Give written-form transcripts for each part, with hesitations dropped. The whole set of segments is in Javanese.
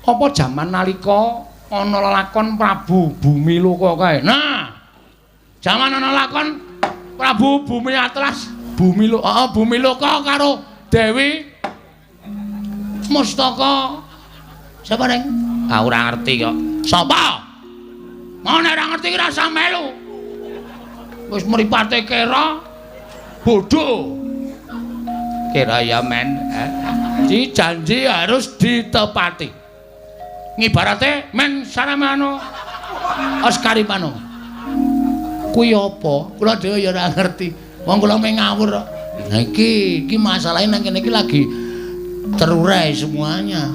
Apa jaman nalika ana lelakon Prabu Bumiloka kae? Nah, jaman ana lakon Prabu Bumi Atlas, Bumiloka, heeh, Bumiloka karo Dewi Mustaka. Sapa, Neng? Ah, ora ngerti kok. Sapa? Mau nek ora ngerti ki rasa melu. Wis mripate kera bodho. Kira ya men. Janji harus ditepati. Ngibarate men saramano Oscaripano. Kuwi apa? Kula dhewe ya ora ngerti. Wong kula mung ngawur kok. Nah iki masalahe nang kene iki lagi terurai semuanya.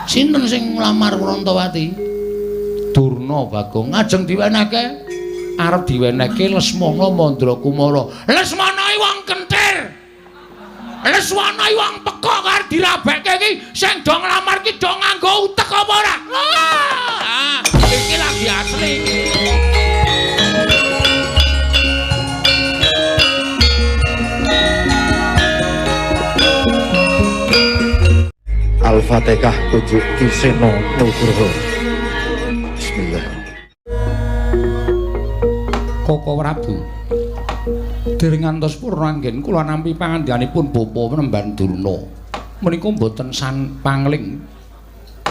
Sinten sing nglamar Wrontowati? Durna Bagong. Ajeng diwenehke, arep diwenehke Lesmana Mandrakumara. Lesmana iki wong kentir. Lesmana iki wong pekok arep dirabekke iki sing do nglamar iki do nganggo utek apa ora? Ah, iki lagi asli iki. Al-Fatihah Tujuk Kiseno Nugroho. Bismillah. Koko Prabu, dereng ngantos purna anggen kula nampi pangandikanipun Bapa Penemban Durna. Menika mboten san pangling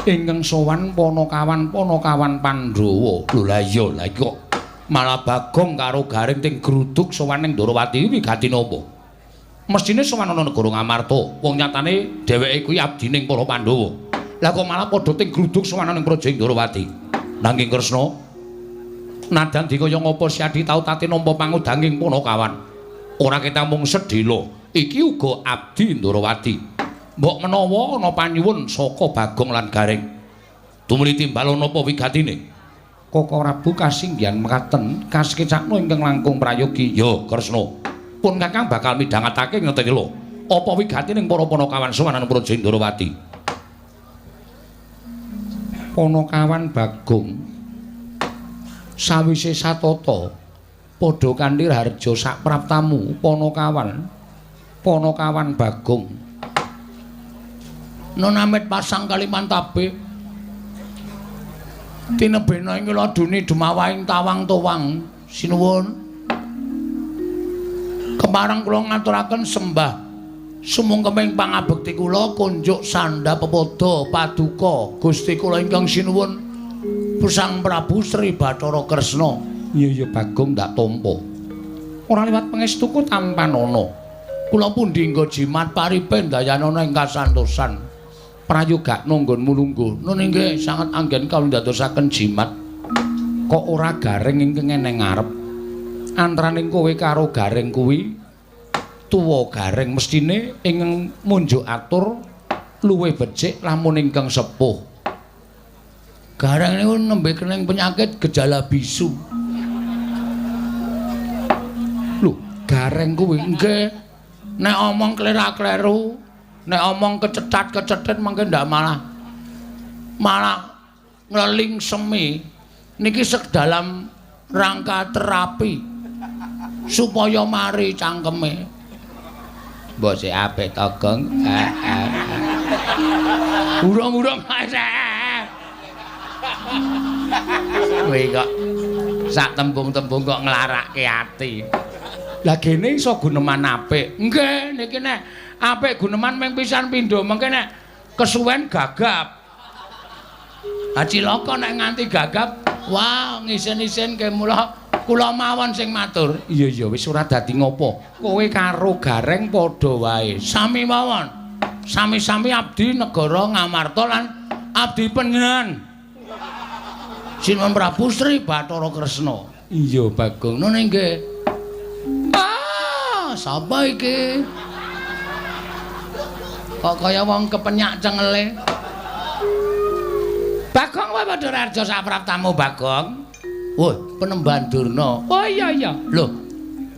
ingkang sowan panakawan-panakawan Pandhawa. Lho lah iya, lah iki kok malah Bagong karo Gareng ting gruduk sowan ning Ndorowati wigati napa? Mestine sowan ana negara Ngamarta. Wong nyatane dheweke kuwi abdining para Pandhawa. Lah kok malah padha ting gruduk sowan ning Praja Ndorowati. Nanging Kresna, nadan dikaya ngapa Siadi tau tate nampa pangudanging panakawan. Ora ketang mung sedhela, iki uga abdi Ndorowati. Mbok menawa ana panyuwun saka Bagong lan Gareng. Tumuli timbal ana apa wigatine? Koko Prabu kasinggihan mekaten kasekecakno ingkang langkung prayogi. Ya, Kresna. Pun Kakang bakal midhangetake ngeten lho. Apa wigatining para panakawan sowan Praja Ndorowati? Panakawan Bagong sawise satata padha kanthi harja sak praptamu panakawan panakawan Bagong. Nonamit pasang Kalimantabe tinebena ing laduni dumawahing tawang towang sinuwun. Kepareng kula ngaturaken sembah sumungkeming pangabekti kula kunjuk sandha pepoda paduka Gusti kula ingkang sinuwun Sang Prabu Sri Bathara Kresna. Iya iya Bagong ndak tampa. Ora liwat pangestuku tampanana. Kula pundi nggo jimat paripe ndayanana ing kasantosan. Prayogakna nggonmu lungguh. Nun inggih sanget anggen kawula ndadosaken jimat. Kok ora Gareng ingkang eneng ngarep? Antaraning kowe karo Gareng kuwi tuwa Gareng mestine ingkang munjuk atur luwih becik lamun ingkang sepuh. Gareng niku nembe kening penyakit gejala bisu. Lho, Gareng kuwi nggih nek omong klera-kleru, nek omong kecetat-kecetit mangke ndak malah malah ngleling semi. Niki sek dalam rangka terapi supaya mari cangkeme. Mbok sik apik to, Gong. Urung-urung kowe kok sak tembung-tembung kok nglarake ati. Lah gene iso guneman apik. Nggih, niki nek apik guneman ming pisan pindho, mengke nek kesuwen gagap. Ha cilaka nek nganti gagap, wah ngisin-isin ke mula kula mawon sing matur. Iya iya wis ora dadi ngopo. Kowe karo Gareng padha wae. Sami mawon. Sami-sami abdi negara Ngamarta lan abdi panjenengan. Sinuwun Prabu Sri Bathara Kresna. Iya Bagong. Nun nggih. Ah, sapa iki? Kok kaya wong kepenyak cengele. Bagong wae padha raja sapraptamu Bagong. Woi, Penemban Durna. Oh iya iya. Lho,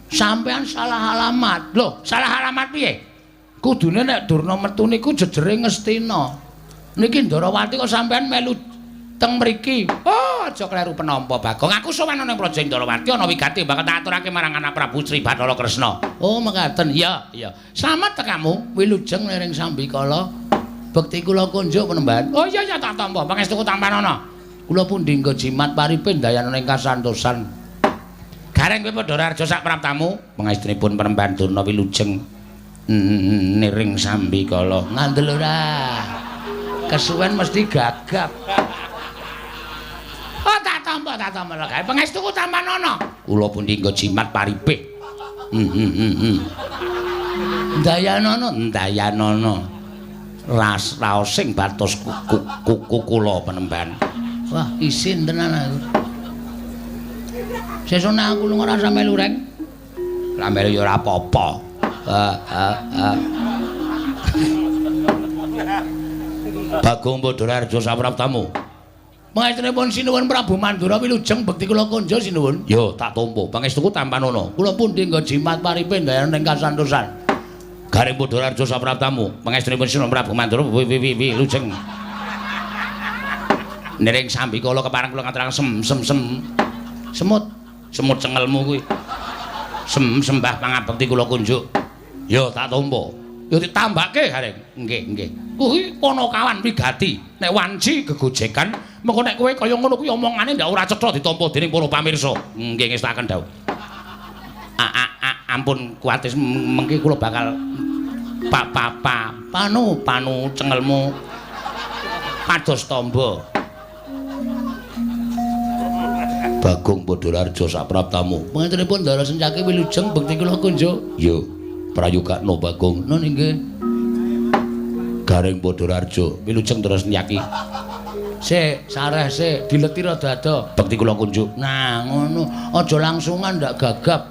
sampean salah alamat. Lho, salah alamat piye? Kudune nek Durna metu niku jejere Ngastina. Niki Ndorowati kok sampean melu teng mriki. Oh, aja kleru penampa Bagong. Aku sowan ana ing Praja Ndorowati ana wigati bakal tak aturake marang anak Prabu Sri Bathara Kresna. Oh, mekaten. Iya, iya. Slamet tekamu, wilujeng liring sambikala. Bekti kula kunjuk Panembahan. Oh iya iya tak tampa, pangestuku tampanana. Kula pundi nggo jimat paripin dayana ing kasantosan. Gareng kowe padha raja sak praptamu, pangestunipun Panembahan Durna wilujeng niring sambikala. Ngandel ora. Kesuwen mesti gagap. Oh tak tampa lho gawe pangestuku tampanana. Kula pundi nggo jimat paripih. Ndayanana, ndayanana. Ras raosing batos kuku kula Panembahan. Wah, isin tenan aku. Sesuk nek aku lunga ora melu reng. Ora melu ya ora apa-apa. Bagong Badararja sapraptamu. Pangestunipun sinuwun Prabu Mandura wilujeng bekti kula konjo sinuwun. Yo tak tampa. Pangestuku tampanana. Kula pundi nggo jimat paripin dayana ing kasantosan. Garing Badararja sapraptamu. Pangestunipun sinuwun Prabu Mandura wilujeng. Niring sambikala kepareng kula ngaturaken sem sem sem. Semut, semut cengelmu kuwi. Sem sembah pangabekti kula kunjuk. Yo tak tampa. Yo ditambahke Gareng. Nggih, nggih. Kuwi Panakawan wigati. Nek wanci gegojekan, mengko nek kowe kaya ngono kuwi omongane ndak ora cetha ditampa dening para pamirsa. Nggih ngestaken dawuh. Ampun kuwatir mengki kula bakal pa pa pa panu panu cengelmu pados tamba. Bagong Badararja sapraptamu. Pangantenipun Ndara Sencaki wilujeng bekti kula kunjuk. Yo, prayogakno Bagong. Nun inggih. Gareng Badararja wilujeng Ndara Sencaki. Sik, sareh sik, dileti rada ado. Bekti kula kunjuk. Nah, ngono. Aja langsungan ndak gagap.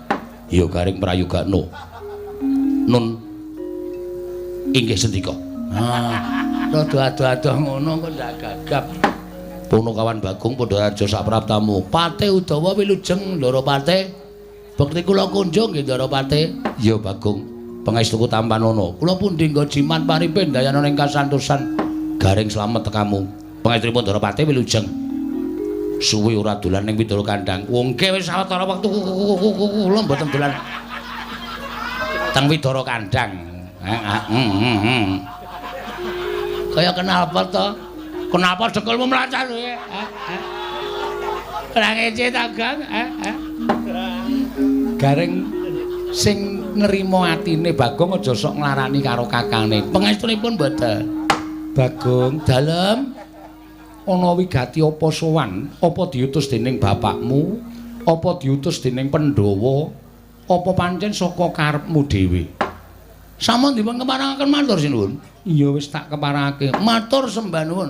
Yo Gareng prayogakno. Nun inggih sendika. Ah, rada ado-ado ngono kok ndak gagap. Punakawan Bagong Badararja sapraptamu. Pate Udawa wilujeng Ndara Pate. Bekti kula kunjung nggih Ndara Pate. Ya Bagong, pangestuku tampanana. Kula pundi nggo jimat paripin dayana ing kasantosan. Gareng slamet tekamu. Pangestunipun Ndara Pate wilujeng. Suwe ora dolan ning Widara Kandang. Wong nggih wis sawetara wektu kula mboten dolan teng Widara Kandang. Kaya kenapa to? Kenapa dekelmu mlacat kowe? Ora ngece ta, Gang? Gareng sing nrimo atine Bagong aja sok nglarani karo kakangne. Pangestunipun mboten. Bagong, dalem ana wigati apa sowan? Apa diutus dening bapakmu? Apa diutus dening Pandhawa? Apa pancen saka karepmu dhewe? Sampun dipun keparengaken matur sinuwun. Iya wis tak keparengake. Matur sembah nuwun.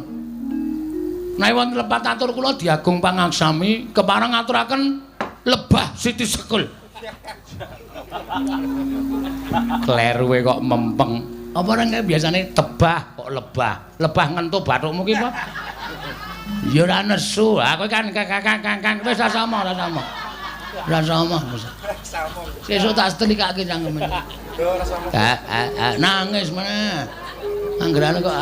Nek wonten lepat atur kula diagung pangaksami kepareng ngaturaken lebah Siti Sekul. Kleruwe kok mempeng. Apa reng biasane tebah kok lebah. Lebah ngentu bathukmu ki apa? Ya ora nesu. Ha kowe kan kang wis ora sama, ora sama. Ora sama. Sesuk tak setelikake cangkeme. Nangis meneh. Anggerane kok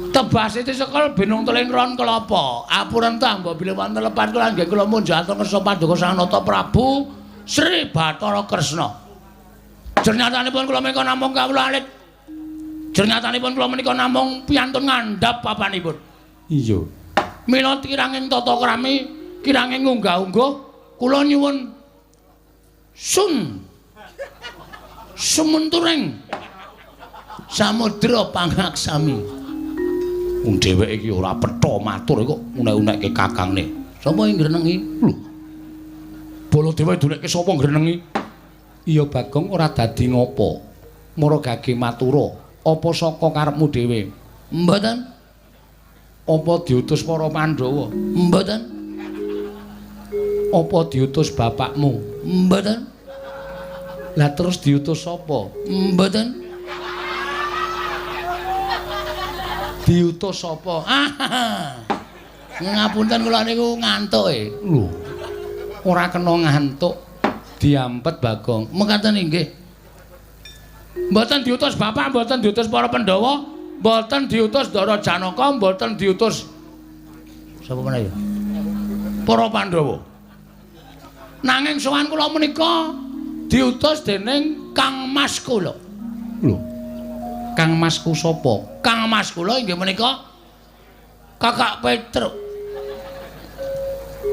Tebah Siti Sekul binung teling ron kelapa. Apurentah mbok bilih wonten lepat kula nggih kula munjuk atur kersa paduka Sang Nata Prabu Sri Bathara Kresna. Jernyatanipun kula menika namung kawula alit. Jernyatanipun kula menika namung piyantun ngandhap papanipun. Iya. Mila kiranging tata krami, kiranging unggah-ungguh kula nyuwun sun sumunturing samudra pangaksami. Wong dheweke iki ora petha matur kok unek-unekke kakangne. Sapa sing ngrenengi? Lho. Baladewa dunekke sapa ngrenengi? Iya Bagong ora dadi ngopo. Mara gage matura, apa saka karepmu dhewe? Mboten. Apa diutus para Pandhawa? Mboten. Apa diutus bapakmu? Mboten. Lah terus diutus sapa? Mboten. Diutus sapa? Ngapunten kula niku ngantuk e. Lho. Ora kena ngantuk. Diampet Bagong. Mekaten inggih. Mboten diutus bapak, mboten diutus para Pandhawa, mboten diutus Ndara Janaka, mboten diutus sapa meneh ya? Para Pandhawa. Nanging sowan kula menika diutus dening Kang Mas kula. Lho. Kang Masku sapa? Kang Mas kula inggih menika Kakak Petruk.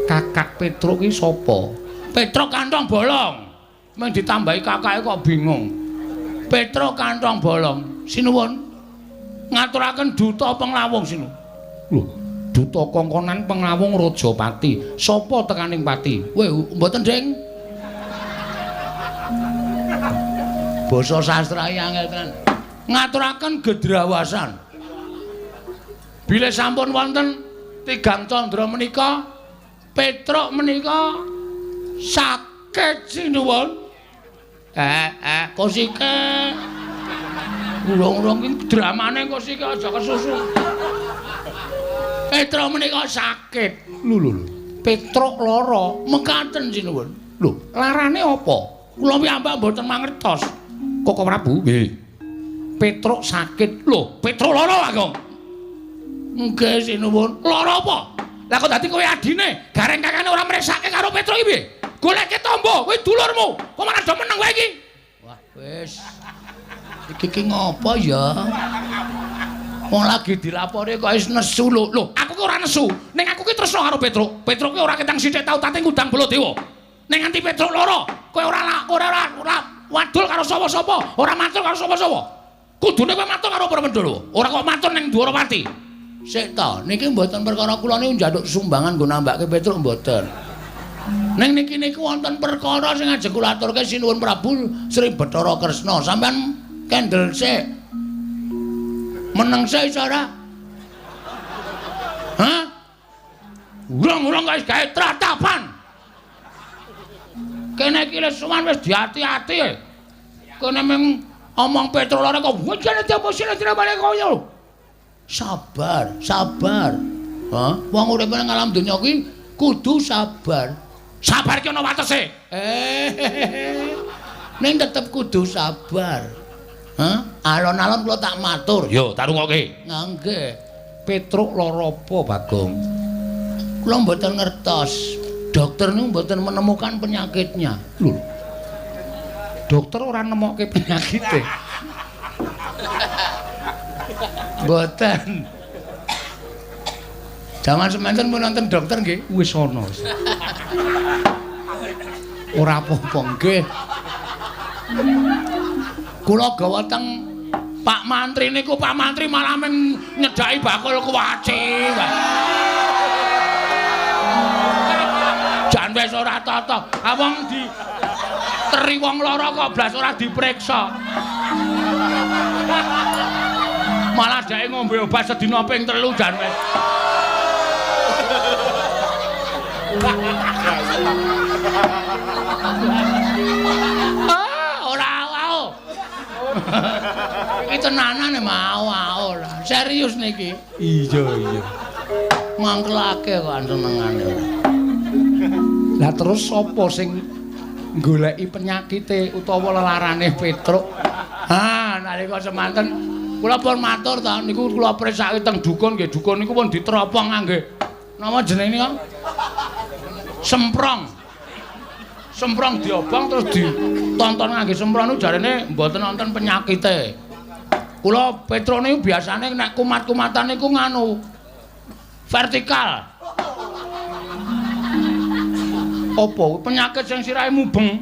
Kakak Petruk ki sapa? Petruk kantong bolong. Mung ditambahi kakake kok bingung. Petruk kantong bolong. Sinuwun. Ngaturaken duta penglawung sinuwun. Lho, duta kongkonan penglawung Rajapati. Sapa tekaning pati? Weh, mboten, Ding. Basa sastra angel tenan. Ngaturaken gedrawasan. Bilih sampun wonten tigang candra menika, Petruk menika sakit sinuwun. Kosike. Urung-urung iki dramane kosike aja kesusu. Petruk menika sakit. Lho lho lho. Petruk lara, mekaten sinuwun. Lho, larane apa? Kula piyambak mboten mangertos. Koko Prabu? Nggih. Petruk sakit. Lho, Petruk lara, Bagong. Nggih sinuwun. Lara apa? Lah kok dadi kowe adine, gareng kakane ora mresake karo Petruk iki piye? Goleke tombo, kowe dulurmu. Kok malah do meneng kowe iki? Wah, wis. Iki ki ngopo ya? Wong lagi dilapori kok wis nesu lho. Lho, aku ki ora nesu. Ning aku ki tresno karo Petruk. Petruk ki ora ketang sithik tau tate ngundang Baladewa. Ning nganti Petruk lara, kowe ora ora wadul karo sapa-sapa, ora matur karo sapa-sapa. Kudune kowe matur karo para Pandhawa, ora kok matur ning Dwarawati. Sik ta, niki mboten perkara kula niku njaluk sumbangan nggo nambake Petruk mboten. Ning niki niku wonten perkara sing ajeng kula aturke sinuwun Prabu Sri Bathara Kresna. Sampeyan kendel sik. Meneng sik iso ora? Hah? Urung-urung kok wis gawe tratapan. Kene iki wis suwan wis diati-ati. Kene mung omong Petruk lara kok wujane diapusi balik kaya. Sabar, sabar. Hah? Wong urip nang alam donya kuwi kudu sabar. Sabar ki ana watese. Ning tetep kudu sabar. Hah? Alon-alon kula tak matur. Yo, tak rungokke. Nggih. Petruk lara apa, Bagong? Kula mboten ngertos. Dokter niku mboten menemukan penyakitnya. Lho. Dokter ora nemokke penyakite. Mboten. Jaman semanten pun nonton dokter nggih, wis ana. Ora apa-apa nggih. Kula gawa teng Pak Mantri niku, Pak Mantri malah meng nyedhaki bakul kuwaci. Jan wis ora tata. Ah wong di teri wong lara kok blas ora diperiksa. Malah dheke ngombe obat sedina ping 3 jan wis. Ah, ora au. Iki tenanan mau au ora. Serius niki. Iya, iya. Mangkelake kok senengane. Lah terus sapa sing goleki penyakite utawa lelarane Petruk? Ha, nalika semanten kula pun matur ta niku kula presake teng dukun nggih, dukun niku pun diteropong ngangge napa jenenge niku? Semprong. Semprong diobong terus ditonton ngangge semprong niku jarene mboten wonten penyakite. Kula Petruk niku biasane nek kumat-kumatan niku nganu vertikal. Apa penyakit sing sirahe mubeng?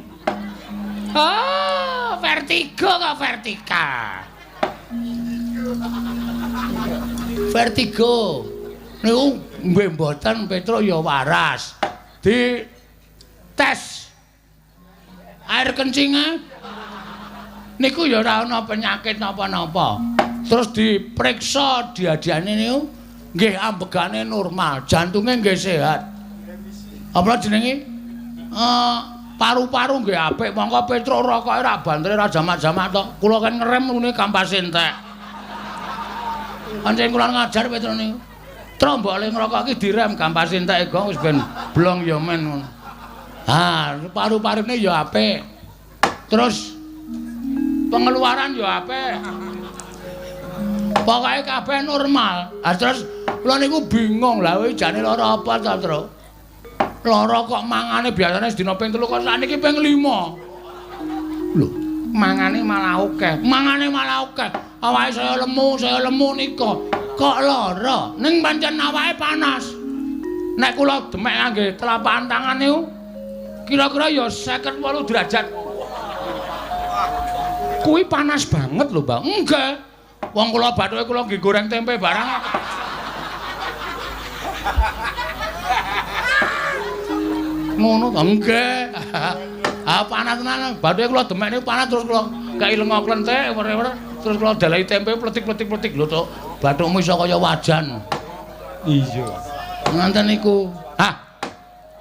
Ah, vertigo kok vertikal. Vertigo. Niku nggih mboten Petruk ya waras. Di tes air kencingnya niku ya ora ana penyakit napa-napa. Terus diperiksa diadiane niku nggih ambegane normal, jantunge nggih sehat. Apa jenenge? Paru-paru nggih apik, mongko Petruk rokoke ra bantere ra jamak-jamak to. Kula kan ngerem ngene kampase entek. Pancen kula ngajar Petruk niku. Tro mbok le ngrokok iki direm kampase entek gong wis ben blong ya men ngono. Ha, paru-parune ya apik. Terus pengeluaran ya apik. Pokoke kabeh normal. Ha terus kula niku bingung lah kowe jane lara apa ta, Tru? Lara kok mangane biasane sedina ping 3 kok sakniki ping 5. Lho. Mangane malah akeh, mangane malah akeh. Awake saya lemu nika. Kok lara? Ning pancen awake panas. Nek kula demek ngangge telapak tangan niku kira-kira ya 58 derajat. Kuwi panas banget lho, Mbak. Nggih. Wong kula bathuke kula nggih goreng tempe barang. Ngono to? Nggih. Ah panas tenan. Bathuke kula demek niku panas terus kula kei lenga klenthek wer-wer terus kula dalahi tempe pletik-pletik-pletik lho to. Bathukmu iso kaya wajan. Iya. Ngoten niku. Hah.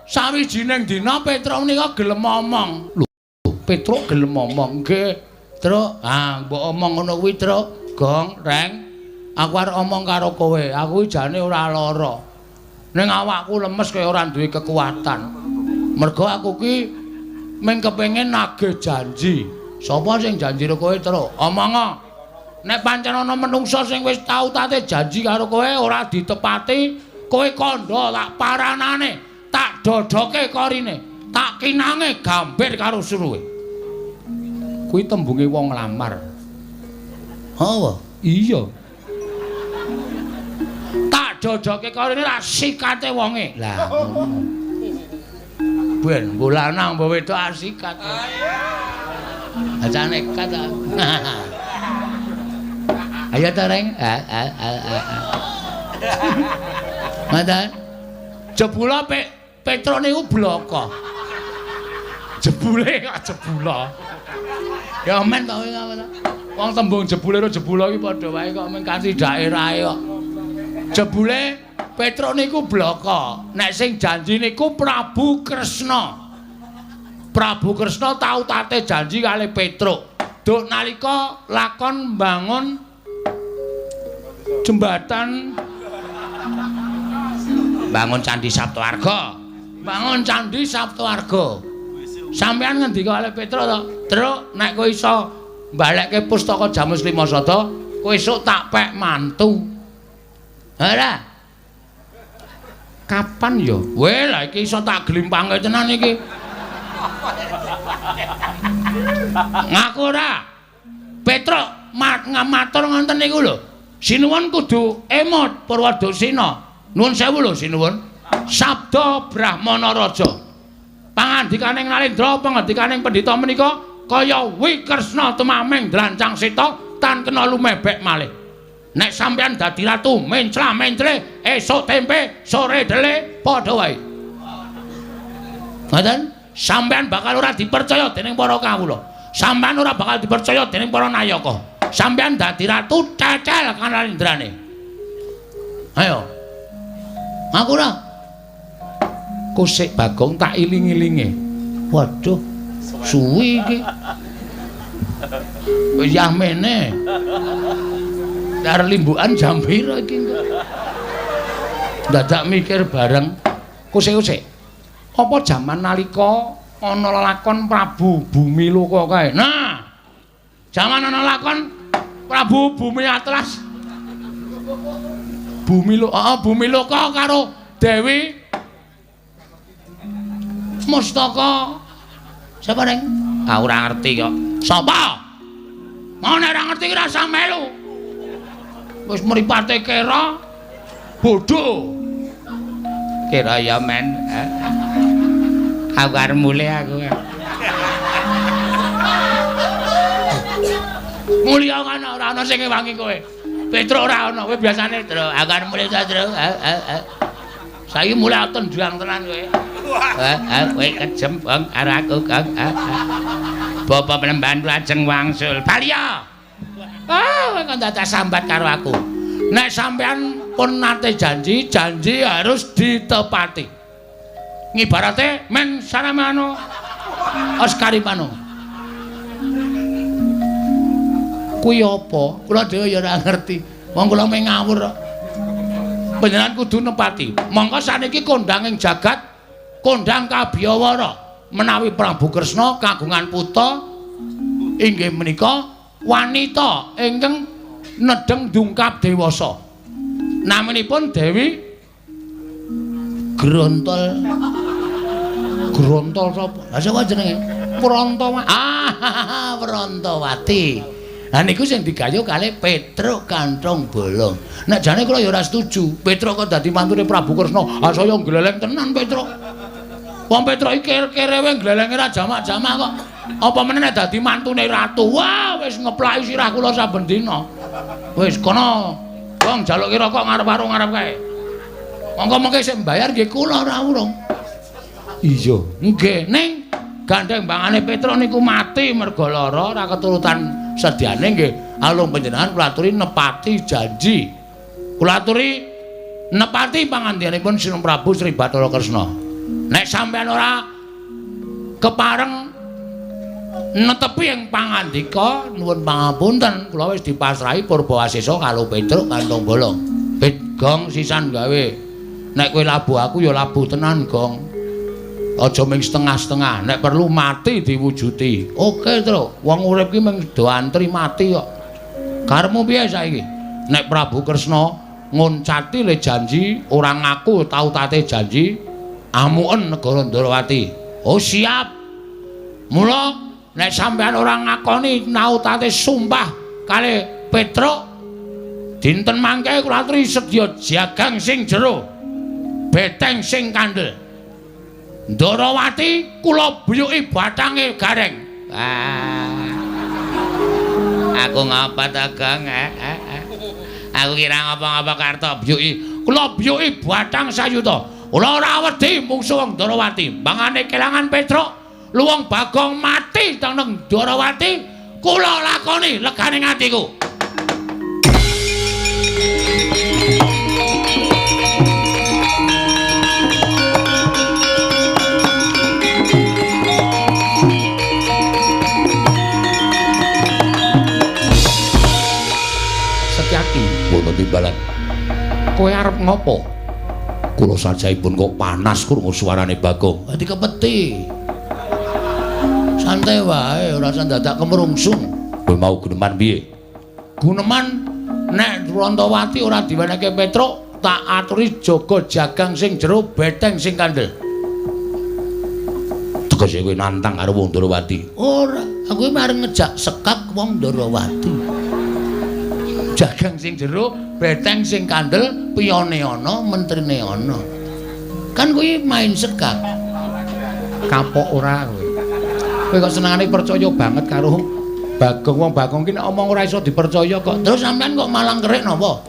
Sawijining dina Petruk menika gelem omong. Lho, Petruk gelem omong. Nggih. Truk, ah mbok omong ngono kuwi, Truk. Gong, Reng. Aku arep omong karo kowe. Aku jane ora lara. Ning awakku lemes kaya ora duwe kekuatan. Mergo aku ki mung kepengin nagih janji. Sapa sing janji karo kowe, Truk? Omongo. Nek pancen ana menungsa sing wis tau tate janji karo kowe ora ditepati, kowe kandha tak paranane, tak dodoke korine, tak kinange gambir karo suruhe. Kuwi tembunge wong lamar. Hawa? Iya. Tak dodoke korine tak sikate wonge. Lah ngono. Ben mbok lanang mbok wedok asikat. Aja nekat ta. Ayo ta, Reng. Ngoten. Jebula Petruk niku bloko. Jebule kok jebula. Ya men to kowe ta. Wong tembung jebule karo jebula iki padha wae kok men kanthi daerahe kok. Jebule Petruk niku bloko. Nek sing janji niku Prabu Kresna. Prabu Kresna tau tate janji kali Petruk. Duk nalika lakon mbangun jembatan, bangun Candi Saptawarga. Bangun Candi Saptawarga. Sampeyan ngendika kali Petruk to, "Truk, nek kowe iso mbalekke pustaka Jamus Lima Sada, kowe esuk tak pek mantu." Ora. Kapan ya? Weh, lah iki iso tak glimpange tenan iki. Ngaku ora? Petruk matur ngoten niku lho. Sinuwun kudu emot Purwadusina. Nuwun sewu lho sinuwun. Sabda Brahmana Raja. Pangandikaning Nalendra, pangandikaning pendhita menika kaya Wikresna tumameng drancang seta tan kena lumebek malih. Nek sampeyan dadi ratu mencla-mencle esuk tempe sore dele padha wae. Ngoten? Sampeyan bakal ora dipercaya dening para kawula. Sampeyan ora bakal dipercaya dening para nayaka. Sampeyan dadi ratu cecel kanalendrane. Ayo. Aku ora. Kusik Bagong tak iling-ilinge. Waduh, suwi iki. Wis yahmene. Arep limbukan jam pira iki engko? Dadak mikir bareng. Kusik-kusik. Apa jaman nalika ana lakon Prabu Bumiloka kae? Nah. Jaman ana lakon Prabu Bumi Atlas. Bumiloka, Bumiloka karo Dewi Mustaka. Sapa, Reng? Ah ora ngerti kok. Sapa? Mau nek ora ngerti ki rasa melu. Wis mripate kera bodho. Kira ya men. Aku arep mulih aku. Mulya kan ora ana sing ngewangi kowe. Petruk ora ana, kowe biasane, Truk, aku arep mulih ta, Truk. Saiki mulih tendang tenan kowe. Kowe kejem, Bang, karo aku, Kang. Bapak Penemban lajeng wangsul. Baliya. Ah, kowe kok dadak sambat karo aku. Nek sampean pun nate janji, janji harus ditepati. Ngibarate men saramano Oskarimano. Kuwi apa? Kula dhewe ya ora ngerti. Wong kula mung ngawur kok. Panjenengan kudu nepati. Mongko saniki kondang ing jagat, kondang kabiyawara. Menawi Prabu Kresna kagungan putra inggih menika wanita ingkang nedheng dungkap dewasa. Naminipun Dewi Grontol. Grontol sapa? Lah sapa jenenge? Wrontowati. Ah, Wrontowati. Lah niku sing digayuh kalih Petruk Kantong Bolong. Nek jane kula ya ora setuju. Petruk kok dadi mantune Prabu Kresna. Ah saya gleleng tenan Petruk. Wong Petruk iki kerewe glelenge ra jamak-jamak kok. Apa meneh nek dadi mantune ratu. Wah, wis ngeplaki sirah kula saben dina. Wis kono wong jaluke rokok ngarep warung ngarep kae. Monggo mengke sing mbayar nggih kula ora urung. Iya, nggih ning gandeng bangane Petruk niku mati mergo lara ora keturutan sediane nggih alung panjenengan kula aturi nepati janji. Kula aturi nepati pangandikanipun Sinun Prabu Sri Bathara Kresna. Nek sampeyan ora kepareng netepi ing pangandika nuwun pangapunten kula wis dipasrahi Purbawasesa karo Petruk Kantong Bolong. Pit gong sisan gawe. Nek kowe labuh aku ya labuh tenan gong. Aja ming setengah-setengah, nek perlu mati diwujuti. Oke, Truk. Wong urip ki mung do antri mati kok. Karepmu piye saiki? Nek Prabu Kresna ngoncati le janji, ora ngaku tau tate janji, amuken negara Ndrawati. Oh, siap. Mula nek sampeyan ora ngakoni nautate sumpah kalih Petruk, dinten mangke kula aturi sedya jagang sing jero, beteng sing kandel. Ndrawati kula buyuki bathange gareng. Ah. Aku ngapa ta, Gong? Aku kira ngapa-ngapa karto buyuki. Kula buyuki bathang sayuta. Kula ora wedi mungsuh wong Ndrawati. Mangane kelangan Petruk, luwung Bagong mati teng Ndrawati, kula lakoni legane atiku. Timbalan. Kowe arep ngopo? Kula sajaipun kok panas krungu suarane Bagong. Dadi kepeti. Santai wae, ora usah dadak kemrungsung. Kowe mau guneman piye? Guneman nek Wrontowati ora diwenehke Petruk, tak aturi jaga jagang sing jero, beteng sing kandel. Tegese kowe nantang karo wong Ndrawati. Ora, aku iki arep ngejak sekak wong Ndrawati. Jagang sing jero, beteng sing kandel, piyone ana, mentrine ana. Kan kuwi main sekak. Kapok ora kowe. Kowe kok senengane percaya banget karo Bagong. Wong Bagong ki nek omong ora iso dipercaya kok. Terus sampean kok malang kerik napa?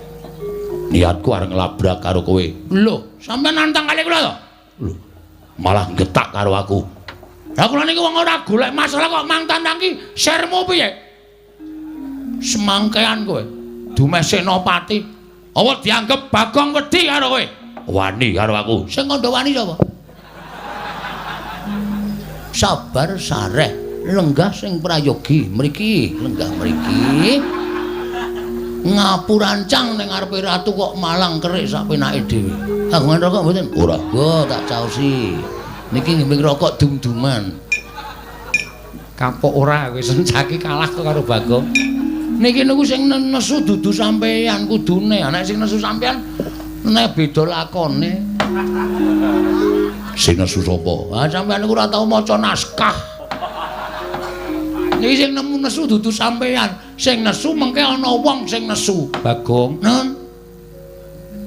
Niatku arep nglabrak karo kowe. Lho, sampean nantang kali kula to? Lho, malah getak karo aku. Lah kula niki wong ora golek masalah kok mang tantang ki sermu piye? Semangkean kowe. Dumeh Senopati. Apa dianggep Bagong wedi karo kowe? Wani karo aku. Sing kandha wani sapa? Sabar sareh, lenggah sing prayogi. Mriki, lenggah mriki. Ngapurancang ning ngarepe ratu kok malang kerik sak penake dhewe. Kagungan rokok mboten? Ora. Go tak caosi. Niki nggih rokok dum-duman. Kapok ora kowe sencaki kalah kok karo Bagong. Niki niku sing nesu dudu sampeyan kudune. Nek sing nesu sampeyan nek beda lakone. Sing nesu sapa? Ah sampeyan niku ora tau maca naskah. Niki sing nemu nesu dudu sampeyan. Sing nesu mengke ana wong sing nesu. Bagong, Nun.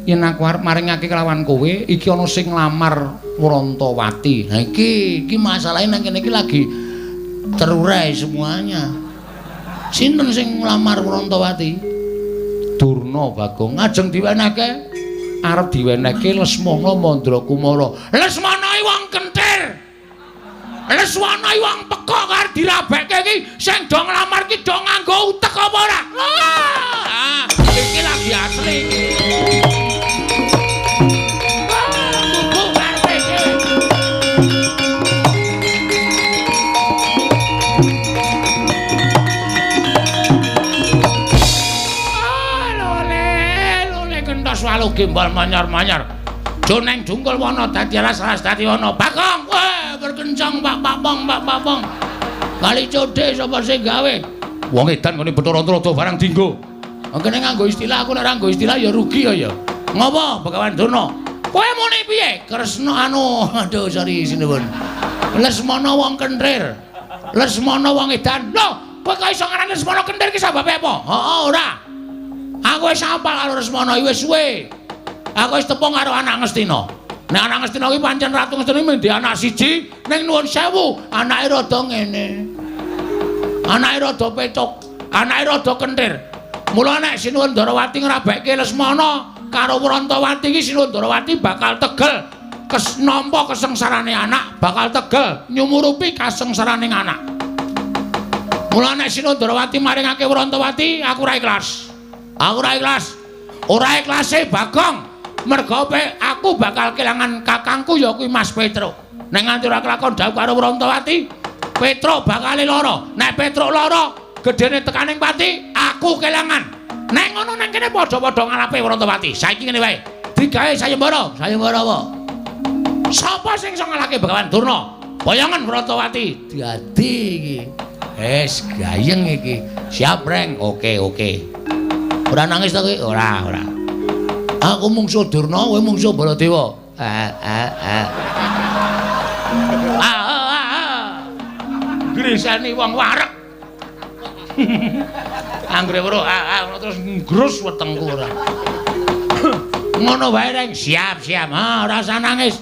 Yen aku arep maringake kelawan kowe, iki ana sing nglamar Wrontowati. Ha iki masalahe nang kene iki lagi terurai semuanya. Sinten sing nglamar Wrontowati? Durna Bagong. Ajeng diwenehke? Arep diwenehke Lesmana Mandrakumara. Lesmana iki wong kentir. Lesmana iki wong pekok arep dirabekke iki sing do nglamar iki do nganggo utek apa ora? Ah, iki lagi asli iki. Walu gimbal manyar-manyar. Joneng jungkul wana dadi alas-alas dadi wana. Bagong, weh berkencang Pak Papong, Pak Papong. Kali codhe sapa sing gawe? Wong edan ngene Bathara Antarada barang dinggo. Kene nganggo istilah, aku nek ora nganggo istilah ya rugi ya ya. Ngopo Begawan Durna? Kowe muni piye? Kresna anu, aduh sorry sinuwun. Lesmana wong kenthir. Lesmana wong edan. Lho, kowe kok iso ngarani Lesmana kentir ki sababe apa? Heeh, ora. Aku wis apal karo Lesmana iki wis suwe. Aku wis tepung karo anak Ngastina. Nek anak Ngastina ki pancen Ratu Ngastina mendhi anak siji ning nuwun sewu, anake rada ngene. Anake rada pecuk, anake rada kentir. Mula nek Sinuwun Ndarawati ngrabekke Lesmana karo Wrantawati iki Sinuwun Ndarawati bakal tegel nampa kesengsarane anak, bakal tegel nyumurupi kasengsarane anak. Mula nek Sinuwun Ndarawati maringake Wrantawati, aku ora ikhlas. Aku ora ikhlas. Ora ikhlase Bagong. Merga aku bakal kelangan kakangku ya kuwi Mas Petruk. Nek nganti ora kelakon dhawuh karo Wrantawati, Petruk bakal lara. Nek Petruk lara, gedene tekaning pati, aku kelangan. Nek ngono nang kene padha-padha ngalape Wrantawati. Saiki ngene wae. Digawe sayembara. Sayembara apa? Sapa sing iso ngalahke Begawan Durna? Boyongan Wrantawati. Dadi iki. Wis gayeng iki. Siap, Reng. Oke, oke. Ora nangis ta kowe? Ora, ora. Aku mungsuh Durna, kowe mungsuh Baladewa. Grisani wong wareg. Anggere weruh ngono terus nggrus wetengku ora. Ngono wae, Reng. Siap, siap. Ha, ora usah nangis.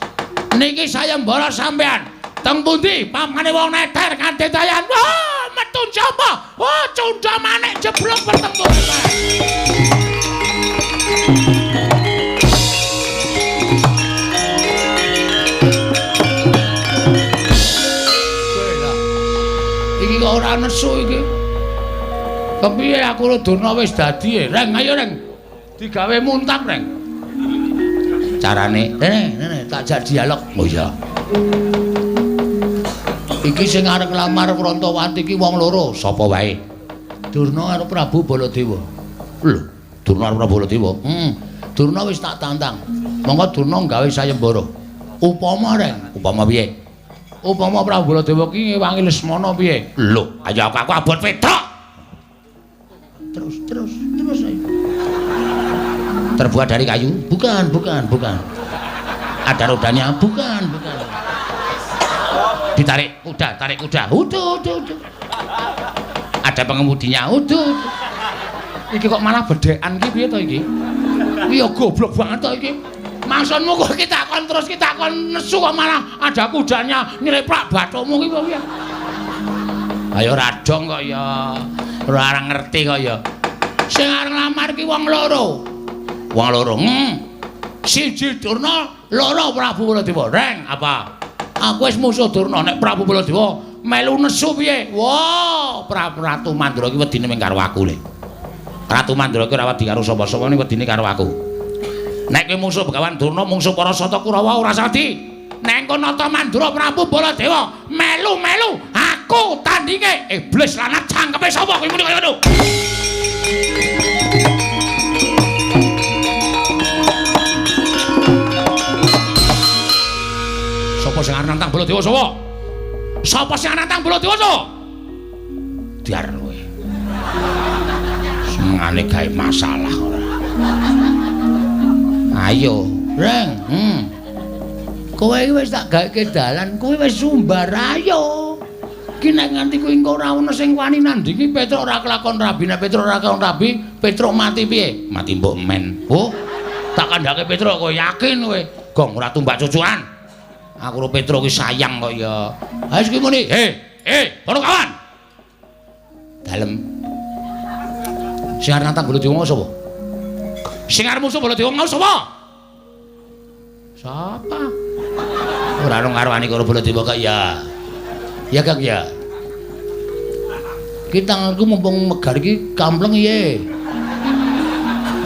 Niki sayembara sampean. Teng pundi pamane wong neter kadedayan? Wah, metu sapa? Wah, cundha manik jeblok wetengku. Iki kok ora nesu iki. Kepiye aku karo Durna wis dadi, Reng, ayo Reng. Digawe muntap, Reng. Carane, rene, rene, tak jak dialog. Oh iya. Iki sing arep nglamar Wrantawati iki wong loro, sapa wae? Durna karo Prabu Baladewa. Lho, Durna karo Prabu Baladewa. Durna wis tak tantang. Monggo Durna gawe sayembara. Upama, Reng, upama piye? Upama Prabu Baladewa ki ngewangi Lesmana piye? Lho, ayo aku abot Petruk. Terus, terus, terus ayo. Terbuat dari kayu? Bukan, bukan, bukan. Ada rodanya? Bukan, bukan. Ditarik kuda, tarik kuda. Uduh, uduh, uduh. Ada pengemudinya? Uduh, uduh. Iki kok malah bedhekan ki piye to iki? Iki ya goblok banget to iki. Maksudmu kok kita kon terus kita kon nesu kok malah ada kudanya nyeleplak bathukmu ki piye? Ayo radong kok ya. Ora ngerti kok ya. Sing arep nglamar ki wong loro. Wong loro. Siji Durna, loro Prabu Baladewa. Reng, apa? Aku wis musuh Durna, nek Prabu Baladewa melu nesu piye? Wah, Prabu Ratu Mandra ki wedine mung karo aku le. Ratu Mandra ki ora wedi karo sapa-sapa, ning wedine karo aku. Nek kowe musuh Begawan Durna, mungsuh para Sata Kurawa ora sadi. Nek engko nata Mandra Prabu Baladewa melu-melu aku tandinge. Iblis lanat cangkeme sapa kowe muni kaya ngono? Sapa sing arep nantang Baladewa sapa? Sapa sing arep nantang Baladewa sapa? Diar kowe. Senengane gawe masalah ora. Ayo, Reng. Kowe iki wis tak gawekke dalan, kowe wis sumbar ayo. Ki nek nganti kuwi engko ora ono sing wani nandingi Petruk ora kelakon rabi, nek Petruk ora kelakon rabi, Petruk mati piye? Mati mbok men. Oh, tak kandhake Petruk kowe yakin kowe. Gong ora tumbak cucukan. Aku karo Petruk ki sayang kok ya. Ha wis ki muni, "He, para kawan." Dalem. Sing arep nantang Baladewa sapa? Sing arep musuh Baladewa mau sapa? Sapa? Ora ono ngarwani karo Baladewa kok ya. Ya Kang ya. Ki tanganku mumpung megar iki kampleng piye?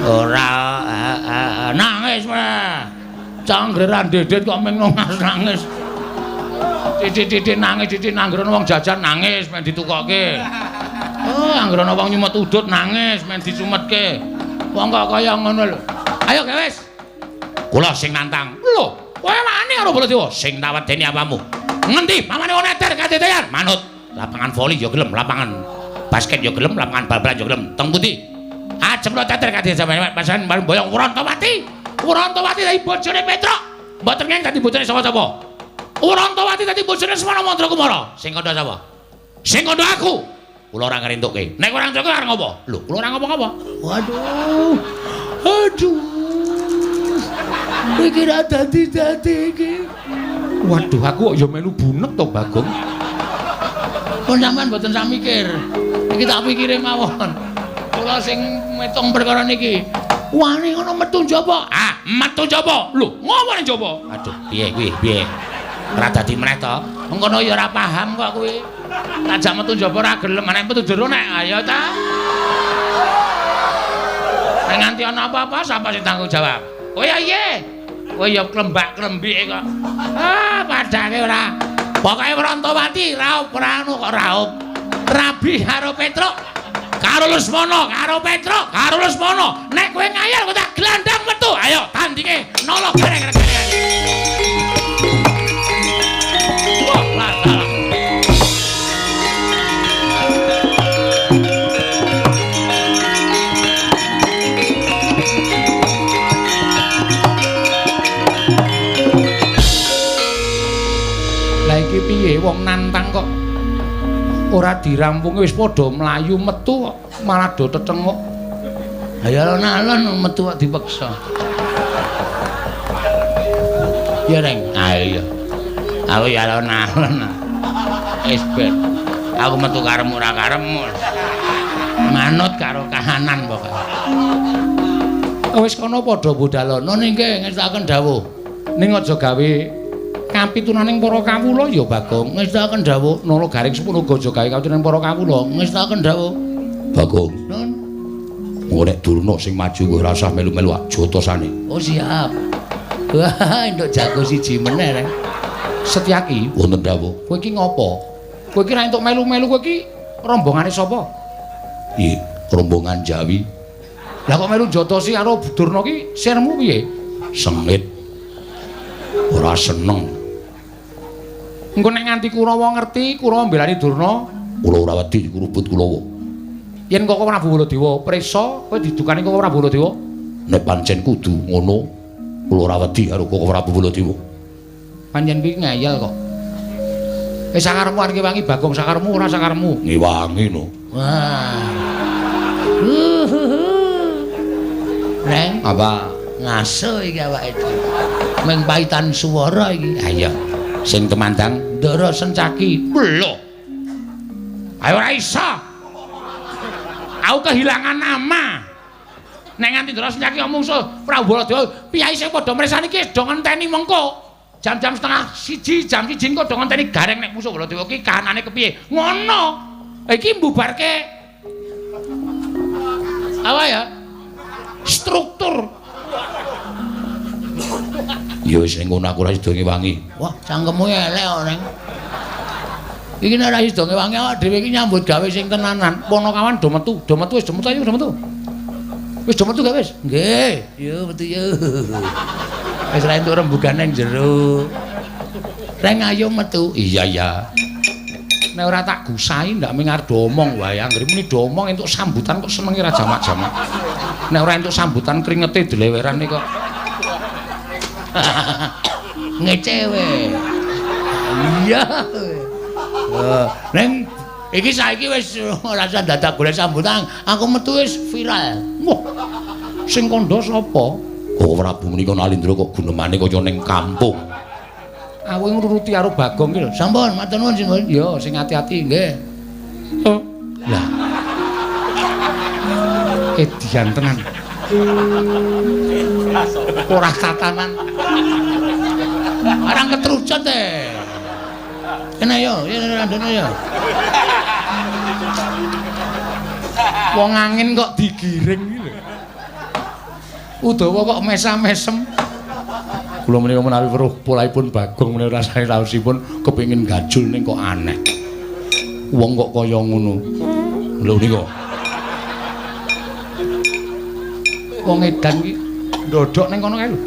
Ora nangis meh. Canggre ra ndedet kok meng nangis. Titik-titik nangis, titik anggere wong jajan nangis men ditukokke. Oh, anggere ana wong nyumet udut nangis men disumetke. Wong kok kaya ngono lho. Ayo wis. Kula sing nantang. Lho, kowe wani karo Baladewa? Sing tak wedeni apamu? Ngendi pamane wong neter kadedean? Manut. Lapangan voli ya gelem, lapangan basket ya gelem, lapangan bal-balan ya gelem. Teng pundi? Ajem lo teter kadedean pasan boyong Wrantawati. Wrantawati dadi bojone Petruk. Mboten ngeng dadi bojone sapa-sapa. Wrantawati dadi bojone Semana Mandra Kumara. Sing kandha sapa? Sing kandha aku. Kula ora ngrentukke. Nek ora ngrentukke arep ngopo? Lho, kula ora ngopo-ngopo. Waduh. Aduh. Iki ra dadi-dadi iki. Waduh, aku kok ya melu bunek to, Bagong. Pun sampean mboten sak mikir. Iki tak pikire mawon. Kula sing metung perkara niki. Wani ngono metu njaba. Ah, metu njaba. Lho, ngopo ning njaba? Aduh, piye kuwi? Piye? Ora dadi meneh to. Mengkono ya ora paham kok kuwi. Tak metu njaba ora gelem, nek metu jero nek ayo ta. Nek nganti ana apa-apa sapa sing tanggung jawab? Oh ya iya. Kowe ya klembak-klembike kok. Ah, padake ora. Pokoke Wrantawati raup ora anu kok raup. Rabi karo Petruk. Karo Lesmana, karo Petruk, karo Lesmana. Nek kowe ngayal kowe tak glandang metu. Ayo tandinge nolo gareng-gareng. Wah, lah. Lah iki piye wong nantang kok ora dirampungi wis padha mlayu metu kok malah do tetenguk. Ha ya alon-alon metu kok dipeksa. Ya Reng, ah iya. Aku ya alon-alon. Wis ben. Aku metu karepmu ora karepmu. Manut karo kahanan pokoke. Wis kono padha budalono nggih ngestakaken dawuh. Ning aja gawe kapitunaning para kawula ya Bagong. Ngestakaken dawuh Nala Garing Sepuh uga aja gawe kapitunaning para kawula. Ngestakaken dawuh Bagong. Nun. Engko nek Durna sing maju kowe ora usah melu-melu jotosane. Oh siap. Wah, entuk jago siji meneh Reng. Setyaki wonten dawuh. Kowe iki ngopo? Kowe iki ra entuk melu-melu, kowe iki rombongane sapa? Iya, rombongan Jawi. Lah kok melu jotosi karo Durna ki sirmu piye? Sengit. Ora seneng. Engko nek nganti Kurawa ngerti, Kurawa mbelani Durna, kula ora wedi dikurubut Kurawa. Yen Koko Prabu Baladewa prisa, kowe didukani Koko Prabu Baladewa? Nek pancen kudu ngono, kula ora wedi karo Koko Prabu Baladewa. Pancen kuwi ngeyel kok. Sakarepmu arep ngewangi Bagong, sakarepmu ora sakarepmu? Ngewangi no. Wah. Reng, apa? Ngaso iki awake dhewe. Mung paitan swara iki. Ha iya. Sing temandang Ndara Sencaki. Lho. Ayo ora iso. Aku kehilangan nama. Nek nganti Ndara Sencaki mungsuh Prabu Baladewa, piyai sing padha mresani iki do ngenteni mengko. Jam-jam 12:30, jam 1 engko do ngenteni Gareng nek musuh Baladewa iki kahanane kepiye. Ngono. Iki mbubarke apa ya? Struktur. Ya wis ning ngono aku ora sida ngewangi. Wah, cangkemmu elek kok, Reng. Iki nek ora sida ngewangi awak dhewe iki nyambut gawe sing tenanan. Ponokawan do metu, do metu wis do metu ayo do metu. Wis do metu gak wis? Nggih. Yo metu yo. Wis ra entuk rembugan nang jero. Reng ayo metu. Iya iya. Nek ora tak gusahi ndak ming arep do omong wae. Anggere muni do omong entuk sambutan kok senenge ra jamak-jamak. Nek ora entuk sambutan kringete dlewerane kok. Ngecewe. Iya. Neng iki saiki wis ora usah dadak golek sambutan, aku metu wis viral. Wah. Sing kandha sapa? Koko Prabu menika Nalindra kok gunemane kaya ning kampung. Aku ngruruti karo Bagong ki lho. Sampun, matur nuwun sing. Ya, sing ati-ati nggih. Oh. Lah. Edian tenan. Ora tatanan. Arang ketrucut e. Kena yo, ya randone yo. Wong angin kok digiring iki lho. Udawa kok mesam-mesem. Kula menika menawi weruh polahipun Bagong menika rasane raosipun kepengin gajul ning kok aneh. Wong kok kaya ngono. Lho nika. Wong edan iki ndodhok ning kono kae lho.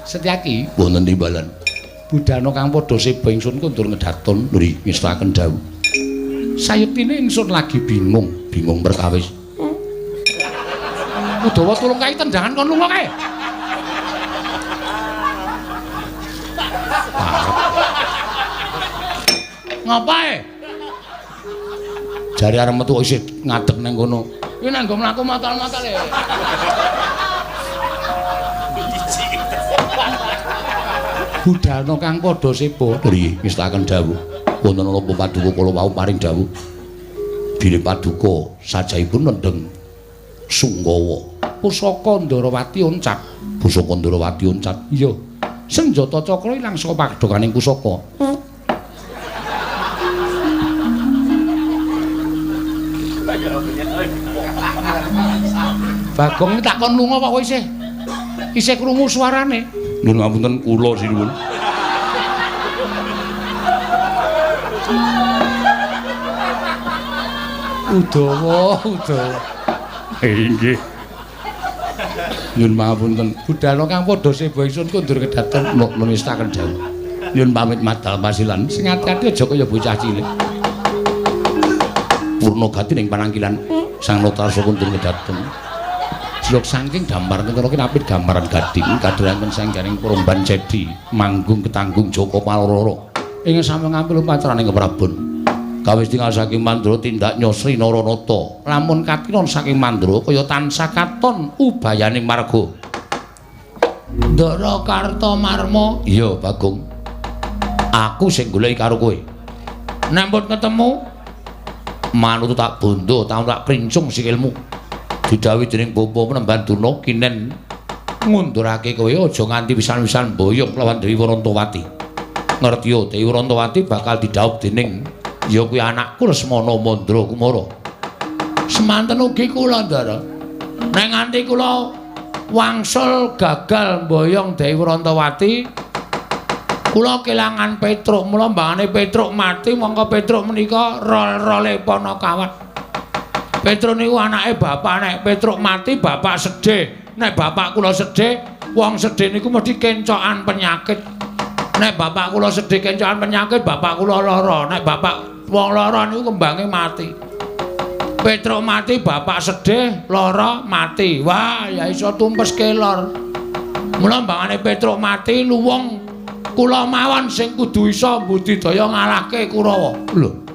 Setyaki wonten timbalan. Budana kang padha seba ingsun kundur ngedhaton nuri ngestakaken dawuh. Sayektine ingsun lagi bingung, bingung perkawis. Udawa tulung kae tendangan kon lunga kae. Ngapae? Jare arep metu isih ngadeg nang kono. Iki nang nggo mlaku matal-matal e. Budalna kang padha seba. Nggih, ngestaken dawuh. Wonten napa paduka kula wau paring dawuh. Bilih paduka sajahipun nendheng Sungkawa. Pusaka Ndarawati oncat. Pusaka Ndarawati oncat. Iya. Senjata cakra ilang saka padhokaning pusaka. Bagong takon lunga kok isih isih krungu suarane. Nyuwun ngapunten kula sinuwun. Udawa, udawa. Nggih. Nyuwun pangapunten. Budalna kang padha seba ingsun kondur kedaton nestaken dawuh. Nyuwun pamit madal pasilan. Sing ati-ati aja kaya bocah cilik. Purna gati ning panangkilan Sang Notarsa kondur kedaton. Jlok saking damar kentara kinapit gambaran gading kadheranken sanggaring Promban Cedi manggung ketanggung Joko Paloro. Ing sami ngambil upacaraning Prabon. Kawis tinggal saking Mandra tindak Nyosri Naranata. Lamun katinon saking Mandra kaya tansah katon ubayaning marga. Ndara Kartomarma. Iya, Bagong. Aku sing goleki karo kowe. Nek mbut ketemu manut tak bondo, tak princung sikilmu. Didhawuhi dening Bapa Penemban Durna kinen ngundurake kowe aja nganti pisan-pisan boyong lawan Dewi Warantawati. Ngerti yo Dewi Warantawati bakal didhawuh dening ya kuwi anakku Lesmana Mandra Kumara. Semanten ugi kula, Ndara. Nek nganti kula wangsul gagal mboyong Dewi Warantawati, kula kelangan Petruk. Mula mbangane Petruk mati, mongko Petruk menika rol-role Panakawan. Petruk niku anake bapak, nek Petruk mati bapak sedih. Nek bapak kula sedih, wong sedih niku mesti kencokan penyakit. Nek bapak kula sedih kencokan penyakit, bapak kula lara. Nek bapak wong lara niku kembange mati. Petruk mati, bapak sedih, lara, mati. Wah, ya iso tumpes kelor. Mula mbangane Petruk mati luwung kula mawon sing kudu iso mbudidaya ngalahke Kurawa. Lho.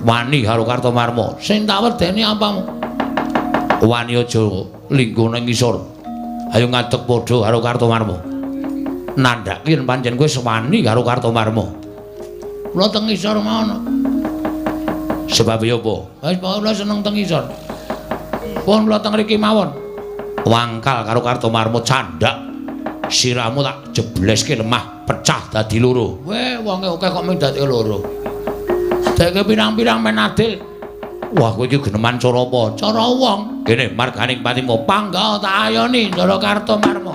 Wani karo Kartomarma. Sing tak wedeni apamu? Wani aja lingguh nang ngisor. Ayo ngadeg padha karo Kartomarma. Nandhake yen pancen kowe wani karo Kartomarma. Kula teng ngisor mawon. Sebab ya apa? Wis pokoke kula seneng teng ngisor. Pun kula teng mriki mawon. Wangkal karo Kartomarma candhak. Sirahmu tak jebleske lemah pecah dadi loro. Weh, wonge akeh kok mung dadi loro. Deke pirang-pirang men adil. Wah, kowe iki geneman cara apa? Cara wong. Kene marganing patimu pangga tak ayoni Ndara Kartomarma.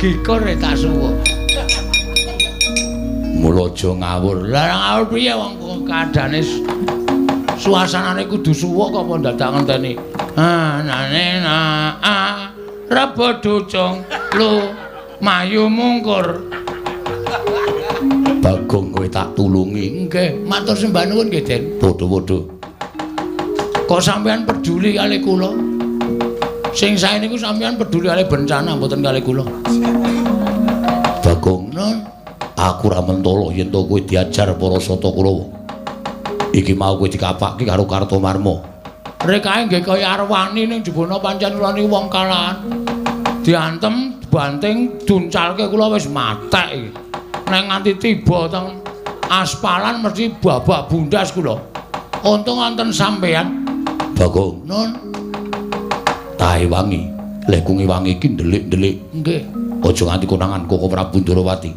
Gikur tak suwuk. Mula aja ngawur. Lah ngawur piye wong kadane suasanane kudu suwuk kok apa dadak ngenteni. Ah nane na a rebo ducung lu mayu mungkur. Bagong kowe tak tulungi. Nggih, matur sembah nuwun nggih, Den. Padha-padha. Kok sampean peduli kali kula? Sing sae niku sampean peduli kali bencana mboten kali kula. Bagong, nun, Aku ora mentolo yen to kowe diajar para Sata Kurawa. Iki mau kowe dikapake karo Kartomarma. Rekae nggih kaya arwani ning jebona pancen kula niku wong kalahan. Diantem, banting, duncalke kula wis matek iki. Nek nganti tiba teng aspalan mesti babak bundas kula. Untung wonten sampeyan. Bagong, Nun. Tahe wangi, lehku ngewangi iki ndelik-ndelik. Nggih. Aja nganti konangan Koko Prabu Ndorowati.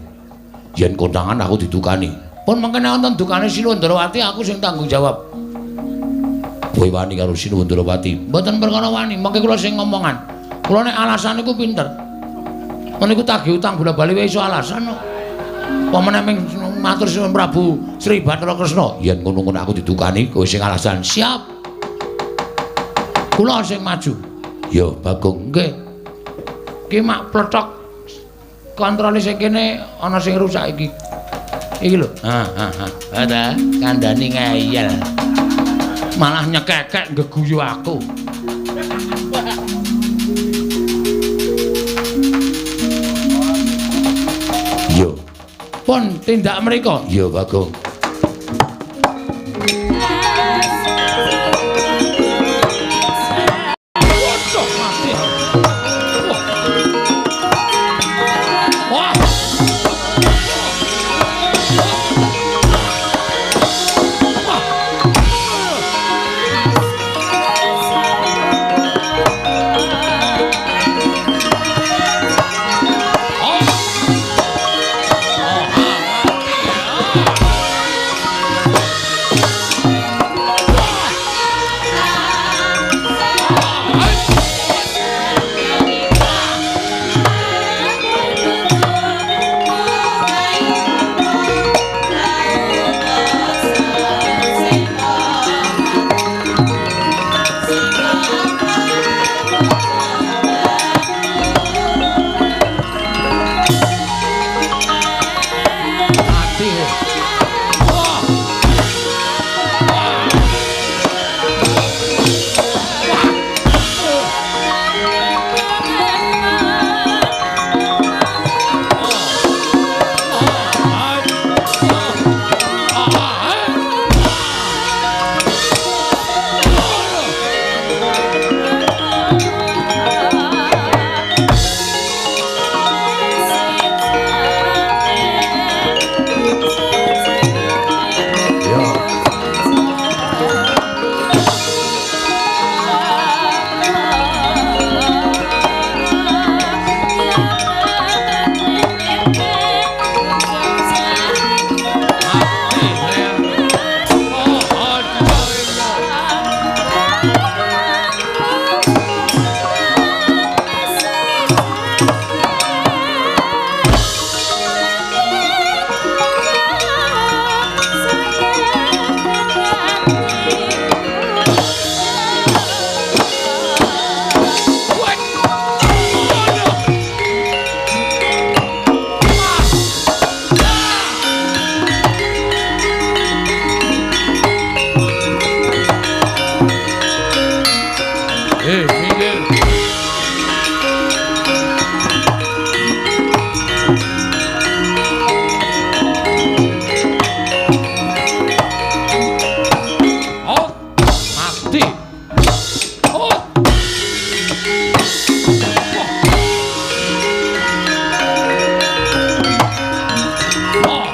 Yen konangan aku didukani. Pun mengkene wonten dukane Sinuwun Ndorowati aku sing tanggung jawab. Kowe wani karo Sinuwun Ndorowati? Mboten perkara wani, mengke kula sing ngomongan. Kula nek alasan niku pinter. Meniku tagih utang bola-bali wae iso alasan kok. Apa meneh ming matur Sinuwun Prabu Sri Bathara Kresna. Yen ngono-ngono aku didukani, kowe sing alasan. Siap. Kula sing maju. Ya, Bagong. Nggih. Ki mak plothok kontrole sing kene ana sing rusak iki. Iki lho. Ha ha ha. Ada kandhani ngeyel. Malah nyekekek nggeguyu aku. Yo. Pun tindak mriko. Ya, Bagong. Waduh, mati. Wah. Wah. Mati. Wah. Minggir. Oh, mati. Oh. Wah. Wah.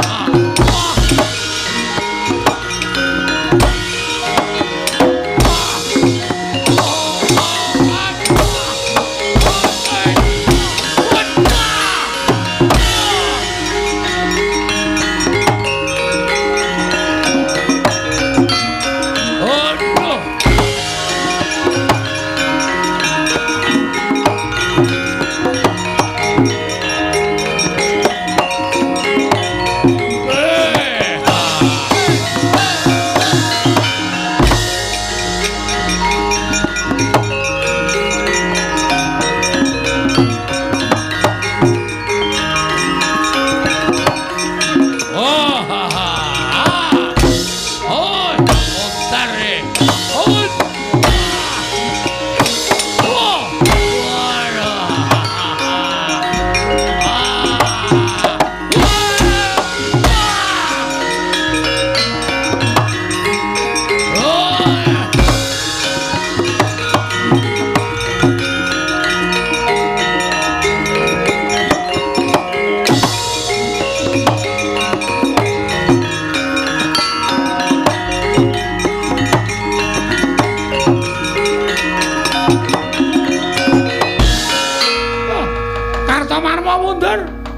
Ah. Ah.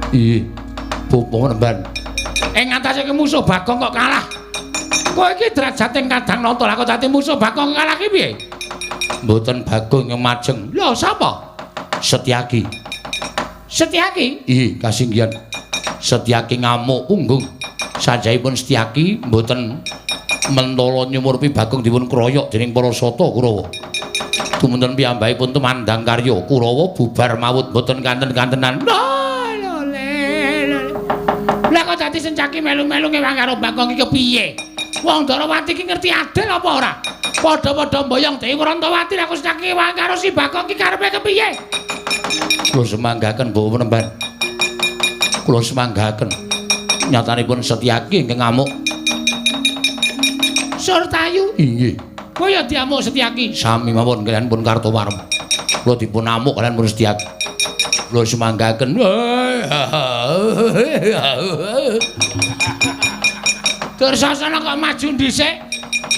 Iya, Bapak Penemban. Ing ngatasé musuh Bagong kok kalah. Kowe iki derajate kadang nata lah kok dadi musuh Bagong kalah ki piye? Mboten Bagong yang majeng. Lho sapa? Setyaki. Setyaki? Iya, kasinggihan. Setyaki ngamuk punggung. Sanjayipun Setyaki mboten mentala nyumurpi Bagong dipun kroyok dening para sata Kurawa. Tumunten piyambakipun tumandang karya Kurawa bubar mawut mboten kanten-kantenan. Lah kok dadi Setyaki melu-melu ngewang karo Bagong iki kepiye? Wong Ndorowati iki ngerti adil apa ora? Padha-padha mboyong Dewi Warantawati lah kok Setyaki ngewang karo si Bagong iki karepe kepiye? Kula semanggaken Bapak Penemban. Kula semanggaken. Nyatanipun Setyaki ingkang ngamuk. Surtayu? Inggih. Kowe ya diamuk Setyaki? Sami mawon kaliyan pun Kartowarma. Kula dipun amuk kaliyan pun Setyaki. Kula semanggaken. Dursasana kok maju dhisik?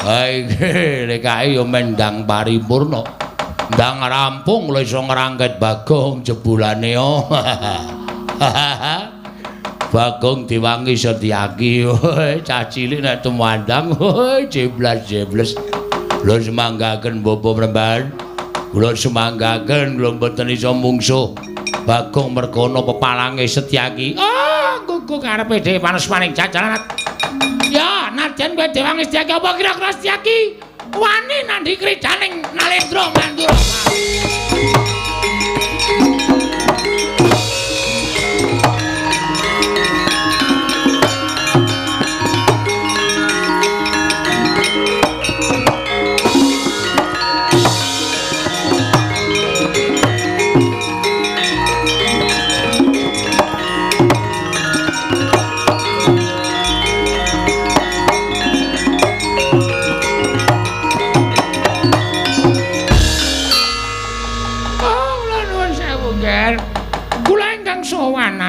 Ha iki lek kae ya mendang paripurna. Ndang rampung kula iso ngrangket Bagong jebulane. Bagong diwangi Setyaki. Cah cilik nek tumandang jeblas-jebles. Kula semanggaken Bapak Penemban. Kula semanggaken kula mboten iso mungsuh Bagong mergana pepalange Setyaki. Ah, gugu karepe dhewe panesmaning jajalan. Ya, nadyan kowe diwangi Setyaki apa kira-kira Setyaki wani nandhi kridaning Nalendra Mandura.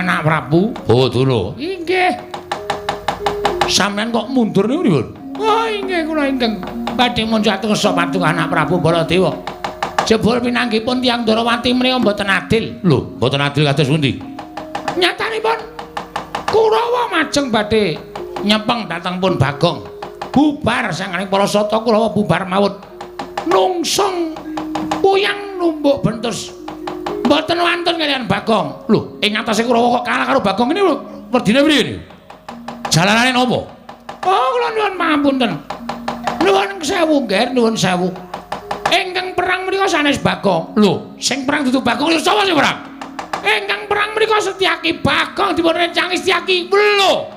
Anak Prabu. Oh, Durna. Inggih. Sampeyan kok mundur niku pripun? Oh, inggih kula ingkang badhe munjat kersa paduka Anak Prabu Baladewa. Jebul pinanggihipun tiyang Ndorowati menika mboten adil. Lho, mboten adil kados pundi? Nyatanipun Kurawa majeng badhe nyepeng dhateng pun Bagong. Bubar sanganing para sata Kurawa bubar mawut. Nungsung puyang numbuk bentus. Mboten wantun kaliyan Bagong. Lho, ing atase Kurawa kok kalah karo Bagong ini lho, werdine priye niku? Jalanane napa? Oh, kula nyuwun pangapunten. Nuwun sewu, Ngger, nuwun sewu. Ingkang perang menika sanes Bagong. Lho, sing perang dudu Bagong, sapa sing perang? Ingkang perang menika Setyaki. Bagong dipun rencangi Setyaki. Lho,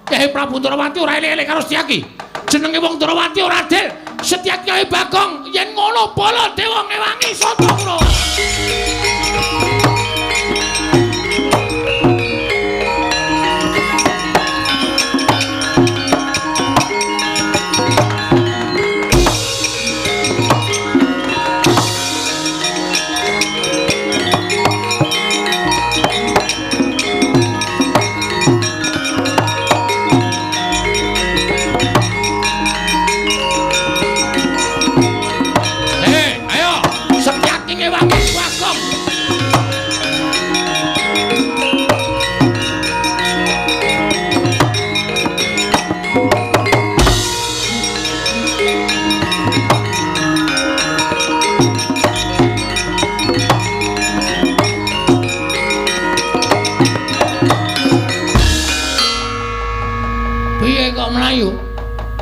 Kyai Prabu Ndorowati ora elek-elek karo Setyaki. Jenenge wong Ndorowati ora adil. Setyaki karo Bagong yen ngono Baladewa ngewangi sata Kurawa.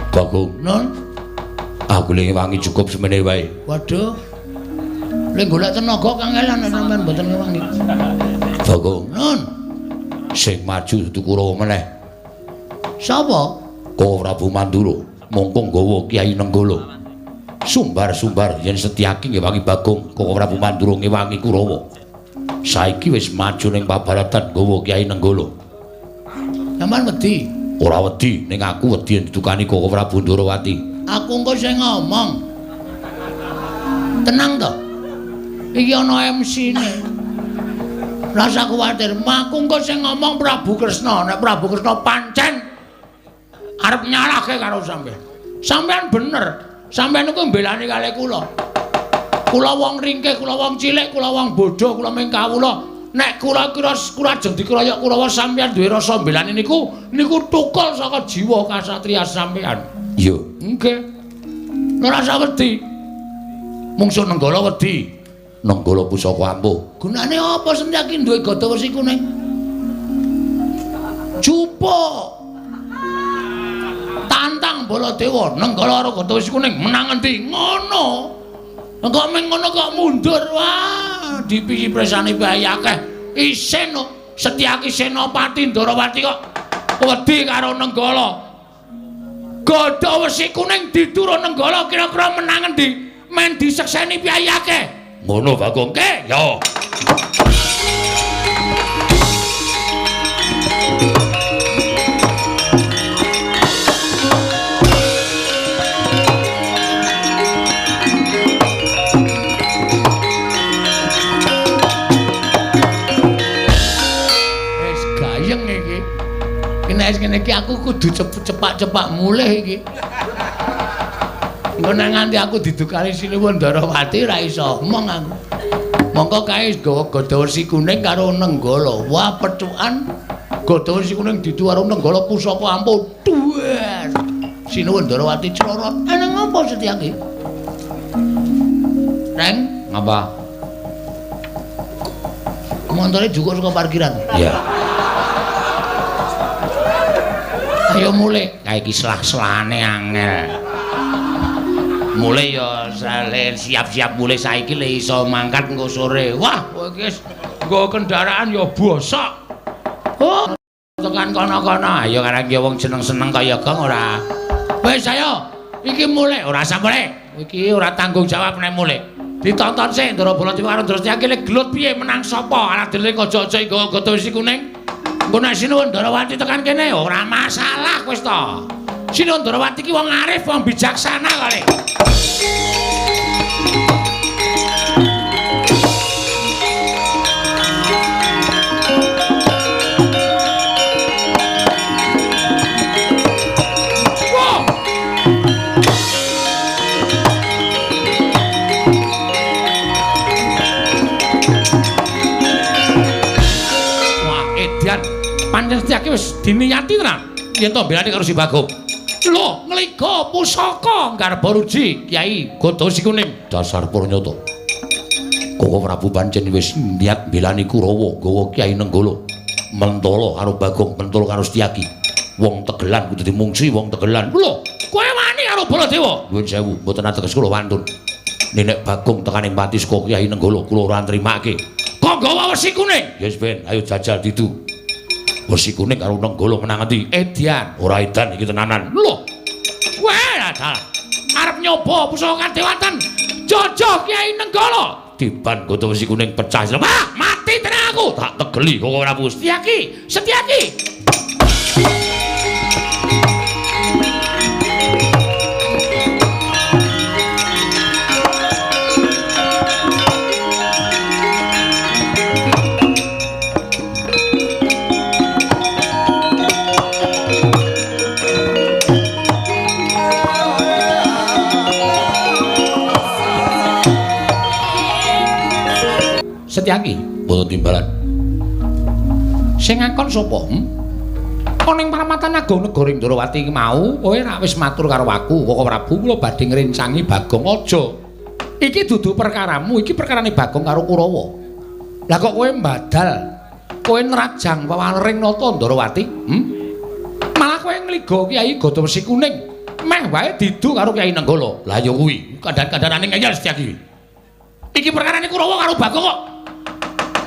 Bagong, Nun, aku le ngewangi cukup semene wae. Waduh. Le golek tenaga kangelan sampean mboten ngewangi. Bagong, Nun, sing maju dudu Kurawa meneh. Sapa? Koko Prabu Mandura, mongko nggawa Kyai Nenggala. Sumbar-sumbar yen Setyaki ngewangi Bagong, Koko Prabu Mandura ngewangi Kurawa. Saiki wis maju ning pabaratan nggawa Kyai Nenggala. Sampeyan wedi? Ora wedi, ning aku wedi yen ditukani Koko Prabu Ndorowati. Aku engko sing ngomong. Tenang to. Iki ana MC-ne. Rasa kuwatir, aku engko sing ngomong Prabu Kresna. Nek Prabu Kresna pancen arep nyalahke karo sampeyan. Sampeyan bener. Sampeyan niku mbelani kalih kula. Kula wong ringkih, kula wong cilik, kula wong bodho, kula ming kawula. Nek kula kira kula ajeng dikeroyok Kurawa sampeyan duwe rasa mbelani niku niku tukul saka jiwa kasatriya sampeyan. Iya, nggih. Ora usah wedi. Mungsuh Nenggala wedi. Nenggala pusaka ampuh. Gunane apa Setyaki duwe gada wesi kuning? Jupuk. Tantang Baladewa, Nenggala karo gada wesi kuning menang endi? Ngono. Kok meng ngono kok mundur. Wah, dipisi presane bae akeh. Isin Setyaki Senopati Ndorowati kok wedi karo Nenggala. Gada wesi kuning diturun Nenggala kira-kira menang endi? Men disekseni piyayi akeh. Ngono Bagong ke? Ya. Wis gayeng iki. Nek ngene iki aku kudu cepak-cepak mulih iki. Engko nek nganti aku didukani Sinuwun Ndarawati ora iso omong aku. Mongko kae nggawa gada wesi kuning karo Nenggala. Wah, pethukan gada wesi kuning didu karo Nenggala pusaka ampuh. Duwer. Sinuwun Ndarawati crorot. Ana ngopo Setyaki? Reng, ngapa? Montore jukuk saka parkiran. Iya. Ayo mulih. Kae iki selah-selahane angel. Mulih ya siap-siap mulih saiki le iso mangkat engko sore. Wah, kowe iki wis nggo kendaraan ya bosok. Oh, tekan kono-kono. Ayo karang ki wong seneng-seneng kaya gong ora. Wis ayo, iki mulih ora usah mulih. Iki ora tanggung jawab nek mulih. Ditonton sik Ndara Baladewa karo Ndara Setyaki le gelut piye menang sapa? Alah dhewe aja-aja nggawa gada wesi kuning. Engko nek Sinuwun Ndarawati tekan kene ora masalah wis to. Sinuwun Ndarawati ki wong arif, wong bijaksana kali. Wah! Wah, edan. Pancen Setyaki wis diniyati tenan yen to mbelani karo si Bagong. Lho, ngliga pusaka Garbaruji Kyai Gada Wesi Kuning. Dasar purnyata. Koko Prabu pancen wis niat mbelani Kurawa nggawa Kyai Nenggala. Mentala karo Bagong, mentala karo Setyaki. Wong tegelan kudu dimungsi wong tegelan. Lho, kowe wani karo Baladewa? Nuwun sewu, mboten ateges kula wantun. Nenek Bagong tekaning pati saka Kyai Nenggala kula ora nrimake. Kok nggawa wesi kuning? Yes ben, ayo jajal didu. Wesi kuning karo Nenggala menang endi? Edian. Ora edan iki tenanan. Lho. Kowe dalah arep nyoba pusaka kadewatan. Jojo Kyai Nenggala. Diban gada wesi kuning pecah. Wah, mati tenan aku. Tak tegeli kok ora Setyaki. Setyaki. Setyaki mboten timbalan. Sing ngakon sapa? Ana ing paramatan agung negara Ndrawati iki mau, kowe rak wis matur karo aku, Koko Prabu kula badhe ngrencangi Bagong aja. Iki dudu perkaramu, iki perkarane Bagong karo Kurawa. Lah kok kowe mbadal, kowe nrajang wewalering nata Ndrawati? Malah kowe ngliga Kyai Gada Wesi Kuning, meh wae didu karo Kyai Nenggala. Lah ya kuwi, kandhan-kandhanane ngeyel Setyaki. Iki perkarane Kurawa karo Bagong kok.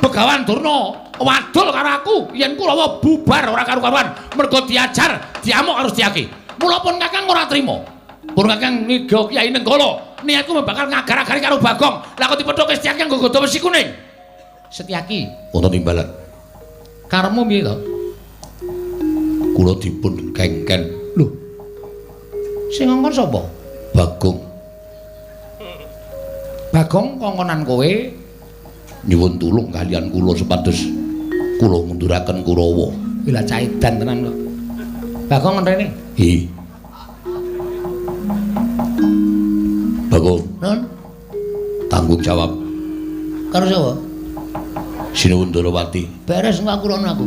Begawan Durna wadul karo aku yen Kurawa bubar ora karu-karuan mergo diajar diamuk karo Setyaki. Mula pun Kakang ora trima. Pun Kakang ngiga Kyai Nenggala, niatku bakal ngagar-agari karo Bagong. Lah kok dipethuke Setyaki nganggo gada wesi kuning. Setyaki wonten timbalan. Karepmu piye to? Kula dipun kengken. Lho. Sing ngongkon sapa? Bagong. Bagong kongkonan kowe nyuwun tulung kalian kula supados kula ngunduraken Kurawa. Kuwi lah caidan tenan kok. Bagong ngrene? Nggih. Bagong, nun tanggung jawab. Karo sapa? Sinuwun Ndorowati. Beres engko aku rono aku.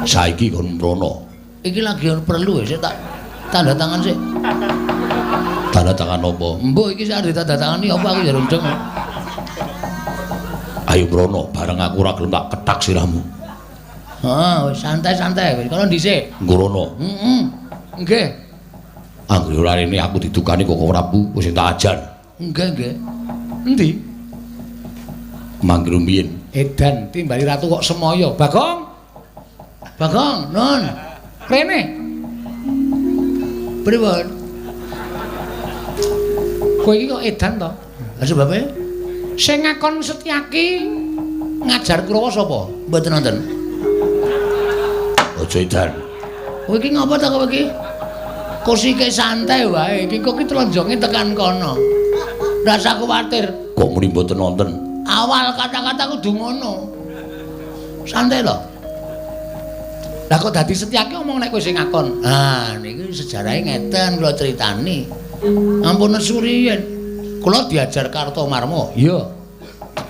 Saiki kon mrono. Iki lagi perlu sik tak tanda tangan sik. Tanda tangan apa? Mbok iki sik arep ditandatangani apa aku ya rundeng. Ayo mrono, bareng aku ora gelem tak kethak sirahmu. Heeh, wis santai-santai wis kono dhisik. Nggo rono. Heeh. Nggih. Anggere ora rene aku didukani kok Prabu wis tak ajar. Nggih, nggih. Endi? Mangke rumiyin. Edan timbali ratu kok semaya. Bagong. Bagong, nun. Rene. Pripun? Kowe iki kok edan to? Lah sebabe? Sing ngakon Setyaki ngajar Kurawa sapa? Mboten nonton. Aja edan. Kowe iki ngapa ta kowe iki? Kursike santai wae, iki kok iki tlenjonge tekan kono. Rasa kuwatir. Kok muni mboten nonton? Awal kata-kata kudu ngono. Santai lho. Lah kok dadi Setyaki omong nek kowe sing ngakon. Ah, niki sejarahe ngeten kula critani. Ampun nesu riyen. Kula diajar Kartomarma. Iya.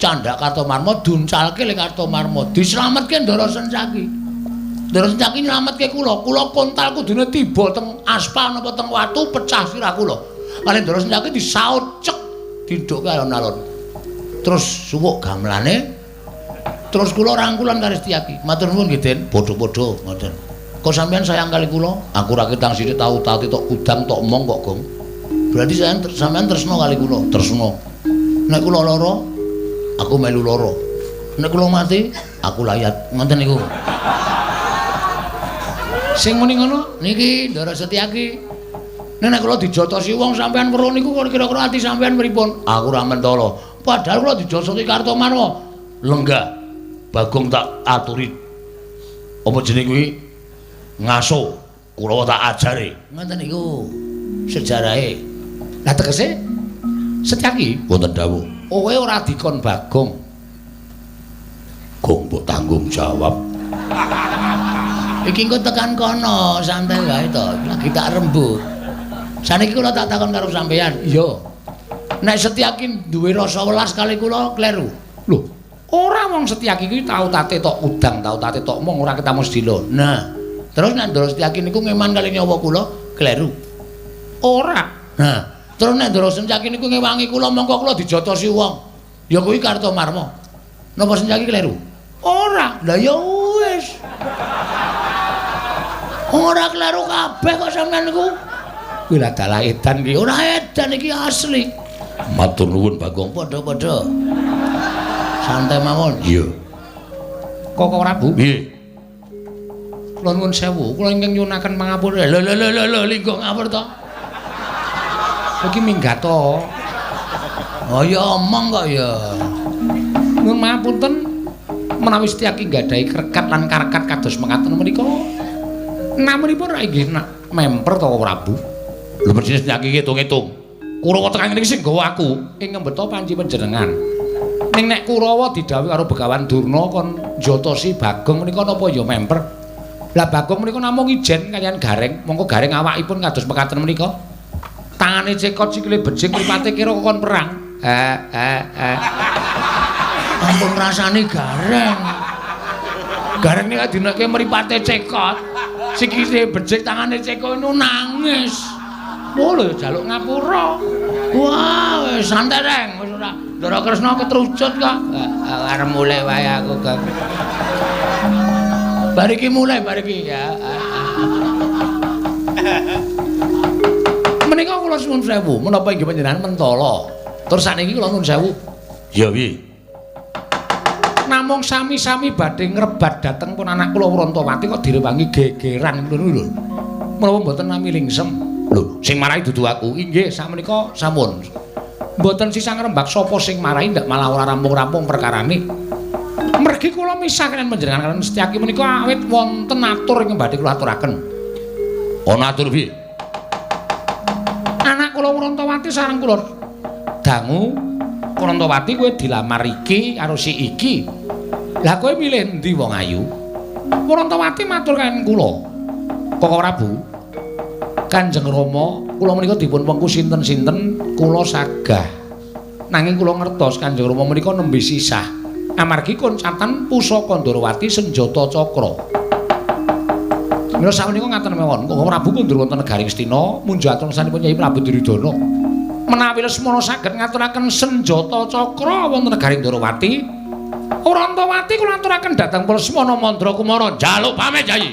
Candhak Kartomarma duncalke le Kartomarma, dislametke Ndara Sencaki. Ndara Sencaki nylametke kula. Kula kontal kudune tiba teng aspal napa teng watu pecah sirah kula. Kali Ndara Sencaki disaut cek didhukke alon-alon. Terus suwuk gamelane. Terus kula rangkulan karo Setyaki. Matur nuwun nggih, Den. Padha-padha ngoten. Kok sampean sayang kali kula? Aku ra ketang sithik tau tati tok kudang tok omong kok, Gong. Berarti sampean tresna kali kula. Tresna. Nek kula lara, aku melu lara. Nek kula mati, aku layat. Ngoten niku. Sing muni ngono niki Ndara Setyaki. Nek kula dijotosi wong sampean weruh niku kira-kira ati sampean pripun? Aku ora mentala. Padahal kula dijotosi Kartomarma. Lenggah. Bagong tak aturi. Apa jenenge kuwi? Ngaso. Kurawa tak ajare. Ngoten niku sejarahe. Lah tegese Setyaki wonten dawuh. Kowe ora dikon Bagong. Gong mbok tanggung jawab. Iki engko tekan kono, santai wae to. Lagi tak rembug. Saniki kula tak takon karo sampean. Iya. Nek Setyaki duwe rasa welas kali kula kleru. Lho, ora wong Setyaki kuwi tau tate tok udang, tau tate tok mong ora ketemu sedilo. Nah, terus nek Ndara Setyaki niku ngeman kali nyawa kula kleru. Ora. Nah, terus nek Ndara Setyaki niku ngewangi kula mongko kula dijotosi wong. Ya kuwi Kartomarma. Napa Setyaki kleru? Ora. Lah ya wis. Ora kleru kabeh kok sampean niku. Kuwi lah dalah edan iki. Ora edan iki asli. Matur nuwun Bagong. Padha-padha. Santai mawon. Iya. Koko Prabu. Nggih. Kula nuwun sewu, kula ingkang nyuwunaken pangapura. Lho lho lho lho linggo ngapur to. Iki minggat to. Oh ya omong kok ya. Nuwun mapunten menawi Setyaki nggadahi krekat lan karekat kados mekaten menika. Namunipun ra inggih memper to Prabu. Lho mesti Setyaki ngitung-ngitung. Kurawa tekan ngene iki sing gawa aku ing ngembeta panci panjenengan. Ning nek Kurawa didhawuhi karo Begawan Durna kon njotosi Bagong menika napa ya memper. Lah Bagong menika namung ijen kaliyan Gareng, mongko Gareng awakipun kados mekaten menika. Tangane cekot sikile bejik mripate kira kon perang. Ampun rasane Gareng. Gareng nek dineke mripate cekot, sikile bejik tangane cekot niku nangis. Oh lho jaluk ngapura. Wah, wis santai reng, wis ora. Ndara Kresna ketrucut kok. Arep mulih wae aku kok. Bar iki mulih bar iki ya. Menika kula suwun sewu, menapa inggih panjenengan mentala. Terus sakniki kula nuwun sewu. Ya piye? Namung sami-sami badhe ngrebat dhateng pun anak kula Wrontowati kok direwangi gegeran ngono lho. Menapa mboten nami lingsem? Lho, sing marai dudu aku. Inggih, sakmenika sampun. Mboten sisah ngrembak sapa sing marai ndak malah ora rampung-rampung perkarane. Mergi kula misah kaliyan panjenengan kaliyan Setyaki menika awit wonten atur ingkang badhe kula aturaken. Ana atur piye? Anak kula Wrontowati sareng kula dangu Wrontowati kowe dilamar iki karo si iki. Lah kowe milih endi wong ayu? Wrontowati matur kaliyan kula. Koko Prabu, Kanjeng Rama, kula menika dipun wengku sinten-sinten kula sagah. Nanging kula ngertos Kanjeng Rama menika nembe sisah. Amargi koncatan pusaka Ndorowati senjata cakra. Mila sapunika ngaten mawon, Koko Prabu kundur wonten negari Ngastina munjatur sanipun Kyai Prabu Duryudana. Menawi Lesmana saged ngaturaken senjata cakra wonten negari Ndorowati, Orantawati kula aturaken dhateng Lesmana Mandra Kumara njaluk pamit Kyai.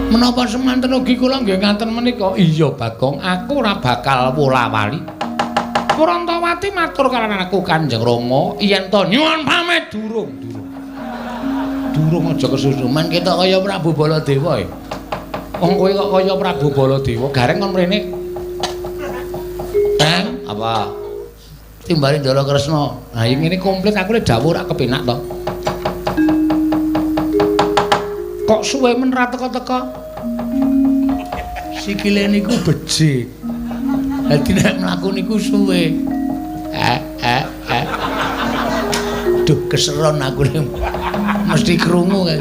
Menapa semanten ugi kula nggih ngaten menika? Iya Bagong, aku ora bakal wola-wali. Prantawati matur karo aku Kanjeng Rama yen to nyuwun pamit durung, durung. Durung aja kesusu men ketok kaya Prabu Baladewa e. Wong kowe kok kaya Prabu Baladewa, gareng kon mrene. Teng, apa? Timbali Ndara Kresna. Ha ngene komplit aku le dawuh ora kepenak to. Kok suwe men ra teka-teka? Sikile niku becik. Dadi nek mlaku niku suwe. Duh keseron aku mesti krungu kae.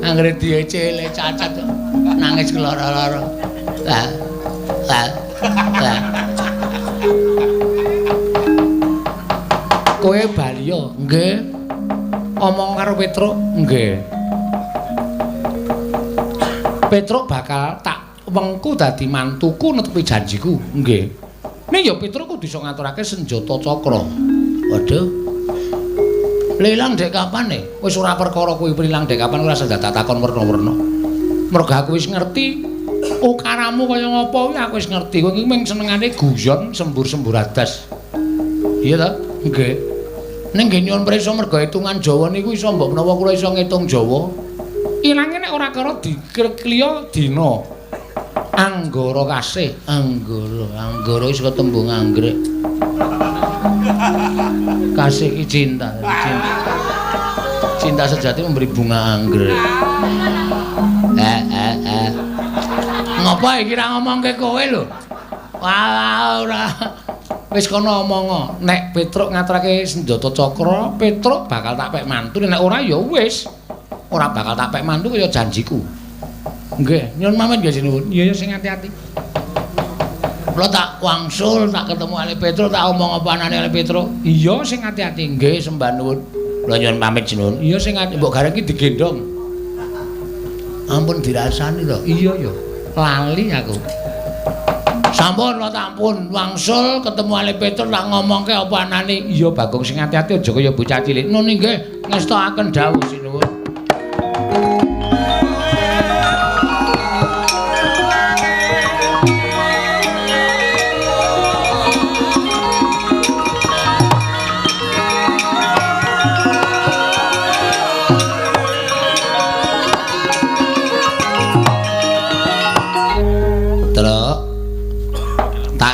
Anggere diecele cacat nangis keloro-loro. Lah. Lah. Lah. Kowe bali yo? Nggih. Omong karo Petruk? Nggih. Petruk bakal tak wengku dadi mantuku netepi janjiku. Nggih. Ning ya Petruk kudu iso ngaturake senjata cakra. Waduh. Lilang dek kapan e? Wis ora perkara kuwi lilang dek kapan ora usah takon werna-werna. Mergo aku wis ngerti ukaramu kaya ngapa kuwi aku wis ngerti. Kowe iki mung senengane guyon sembur-sembur adas. Iya ta? Nggih. Ning nggih nyuwun prisa mergo hitungan Jawa niku iso mbok menawa kula iso ngitung Jawa. Ilange nek ora karo dikliya dina. Anggara kasih, anggara, anggara wis ketembung anggrek. Kasih ki cinta, cinta. Cinta sejati memberi bunga anggrek. Ngopo iki ra ngomongke kowe lho? Wah, ora. Wis kono omong. Nek Petruk ngaturake senjata cakra, Petruk bakal tak pek mantu, nek ora ya wis. Ora bakal tak pek mantu kaya janjiku. Nggih, nyuwun pamit nggih sinuwun. Iya ya sing ati-ati. Kula tak wangsul, tak ketemu Ali Petruk, tak omong apa anane Ali Petruk. Iya sing ati-ati. Nggih, sembah nuwun. Kula nyuwun pamit sinuwun. Iya sing ati mbok gareng iki digendhong. Ampun dirasani to. Iya ya. Lali aku. Sampun kula tampun wangsul ketemu Ali Petruk tak ngomongke apa anane. Iya Bagong sing ati-ati aja kaya bocah cilik. Nun nggih ngestokaken dawuh sinuwun.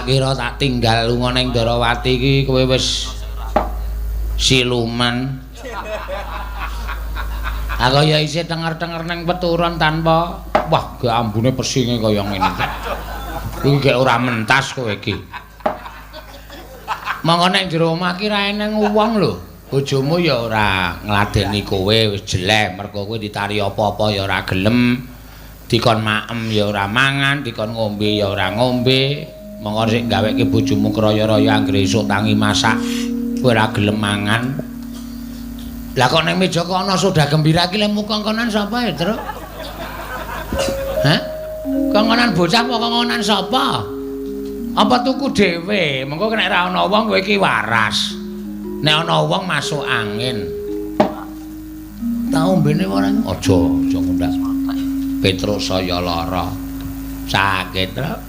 Kira tak tinggal lunga ning Ndorowati iki kowe wis siluman. Aku ya isih tenger-tenger ning peturon tanpa wah gak ambune pesinge kaya ngene iki. Iki gek ora mentas kowe iki. Monggo ning jero omah ki ra eneng wong lho. Bojomu ya ora ngladeni kowe wis jelek mergo kowe ditari apa-apa ya ora gelem. Dikon maem ya ora mangan, dikon ngombe ya ora ngombe. Monggo sik gaweke bojomu kraya-raya anggere esuk tangi masak kowe ora gelem mangan. Lah kok ning meja kok ana soda gembira iki lemu kongkonan sapa ya, Truk? Hah? Kongkonan bocah apa kongkonan sapa? Apa tuku dhewe? Mengko nek ora ana wong kowe iki waras. Nek ana wong masuk angin. Ta ombene ora? Aja, aja ngundak. Petruk saya lara. Sakit, Truk.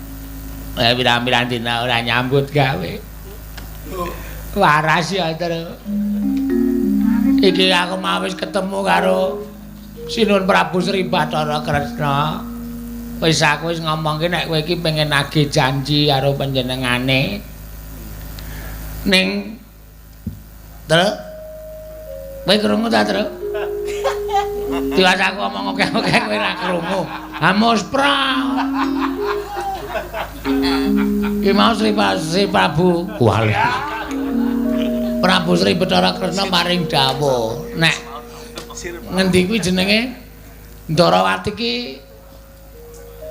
Pirang-pirang dina ora nyambut gawe. Waras ya, Truk. Iki aku mau wis ketemu karo Sinuwun Prabu Sri Bathara Kresna. Wis aku wis ngomongke nek kowe iki pengen nagih janji karo panjenengane. Ning Truk. Kowe krungu ta, Truk? Tiwas aku ngomong oke-oke kowe ora krungu. Amos pra. Ki mau Sri Prabu Kuwali. Prabu Sri Bathara Kresna paring dawuh nek ngendi kuwi jenenge Ndarawati ki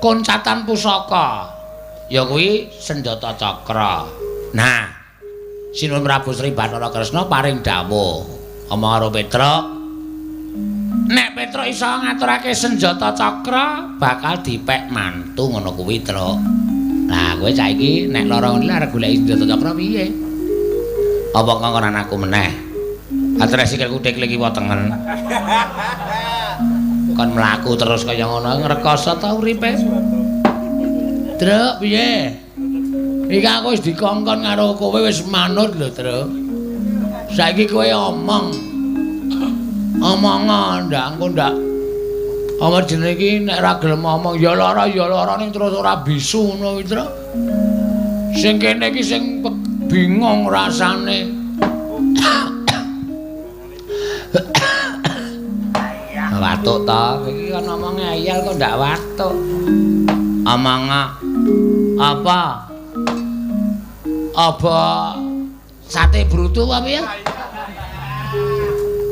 koncatan pusaka. Ya kuwi senjata cakra. Nah, Sinuwun Prabu Sri Bathara Kresna paring dawuh omong karo Petruk, nek Petruk iso ngaturake senjata cakra bakal dipek mantu ngono kuwi, Truk. Nah, kowe saiki nek lara ngene arep goleki senjata cakra piye? Apa kongkonan aku meneh? Atres sikilku teklik kiwa tengen. Kon mlaku terus kaya ngono ngrekoso ta uripe? Truk, piye? Iki aku wis dikongkon karo kowe wis manut lho, Truk. Saiki kowe omong. Omongan ndak engko ndak. Apa jenenge iki nek ora gelem omong ya lara ning terus ora bisu ngono kuwi, Truk. Sing kene iki sing bingung rasane. Watuk ta, iki kan omong ngeyel kok ndak watuk. Omong apa? Apa sate brutu apa ya?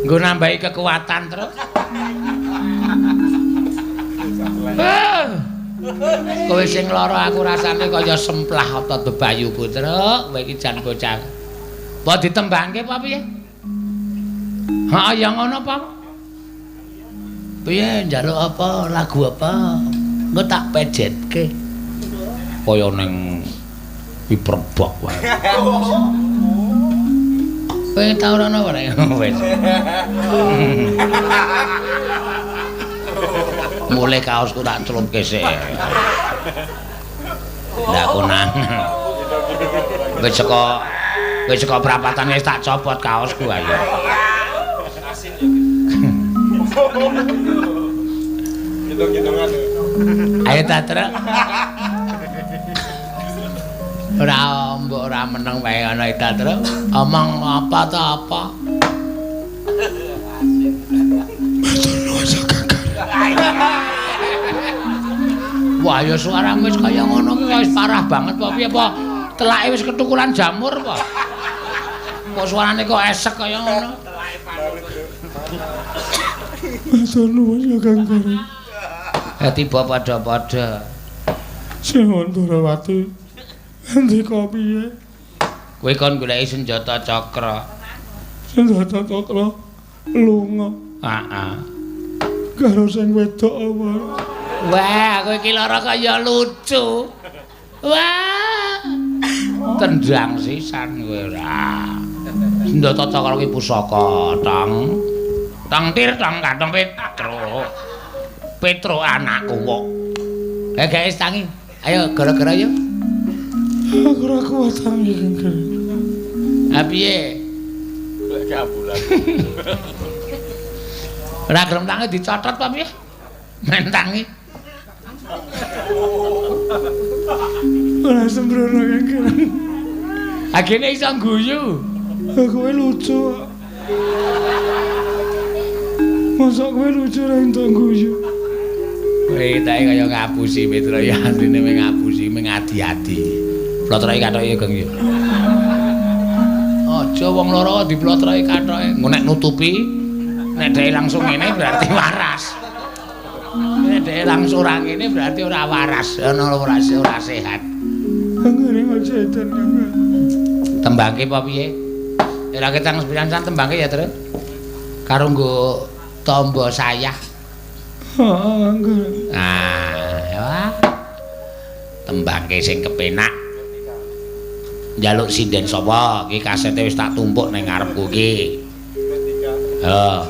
Nggo nambahi kekuatan terus. Kowe sing lara aku rasane kaya semplah otot bebayuku, Truk. Kowe iki jan bocah. Apa ditembangke apa piye? Heeh, ya ngono apa? Piye njaluk apa, lagu apa? Engko tak pejetke. Kaya ning Piperbok wae. Kowe tau ora ana ora? Wis. Mulai kaosku tak celupke sik. Ndak konang. Wis saka prapatan wis tak copot kaosku ayo. Hitung-hitungan. Ayo ta, Truk. Ora mbok ora meneng wae ana ta, Truk. Omong apa ta apa? Wah, ya suaramu wis kaya ngono ki wis parah banget apa piye apa telake wis ketukulan jamur apa? Kok suarane kok esek kaya ngono? Matur nuwun ya Kang Guru. Tiba padha-padha. Sinuwun Ndarawati. Ngendika piye? Kowe kon goleki senjata cakra. Senjata cakra lunga. Heeh. Karo sing wedok apa? Wah, kowe iki lara kaya lucu. Wah. Tendang sisan kowe ora. Senjata cakra ki pusaka, Tong. Tong tir tong katong Petruk. Petruk anakku kok. Guys, tangi. Ayo gara-gara yo. Aku ora kuat tangi, Kang Guru. Ha piye? Golek ambulan. Ora gelem tangi dicotot apa piye? Men tangi. Ora sembrono, Kang Guru. Agene iso guyu. Kowe lucu. Mosok kowe lucu ra entuk guyu. Kowe tak kaya ngapusi Petro ya asline mung ngapusi mung adi-adi. Plotroke kathoke ya, Geng ya. Aja wong loro diplotroke kathoke. Engko nek nutupi nek dhek langsung ngene berarti waras. Nek dhek langsung ora ngene berarti ora waras, ana ora sehat. Anggere aja edan, Kang. Tembangke apa piye? Ora ketang sepisan tembangke ya, Truk. Karo nggo tombo sayah. Heeh, anggere. Nah, ya. Tembangke sing kepenak. Njaluk sinden sapa? Iki kasete wis tak tumpuk ning ngarepku iki. Heeh.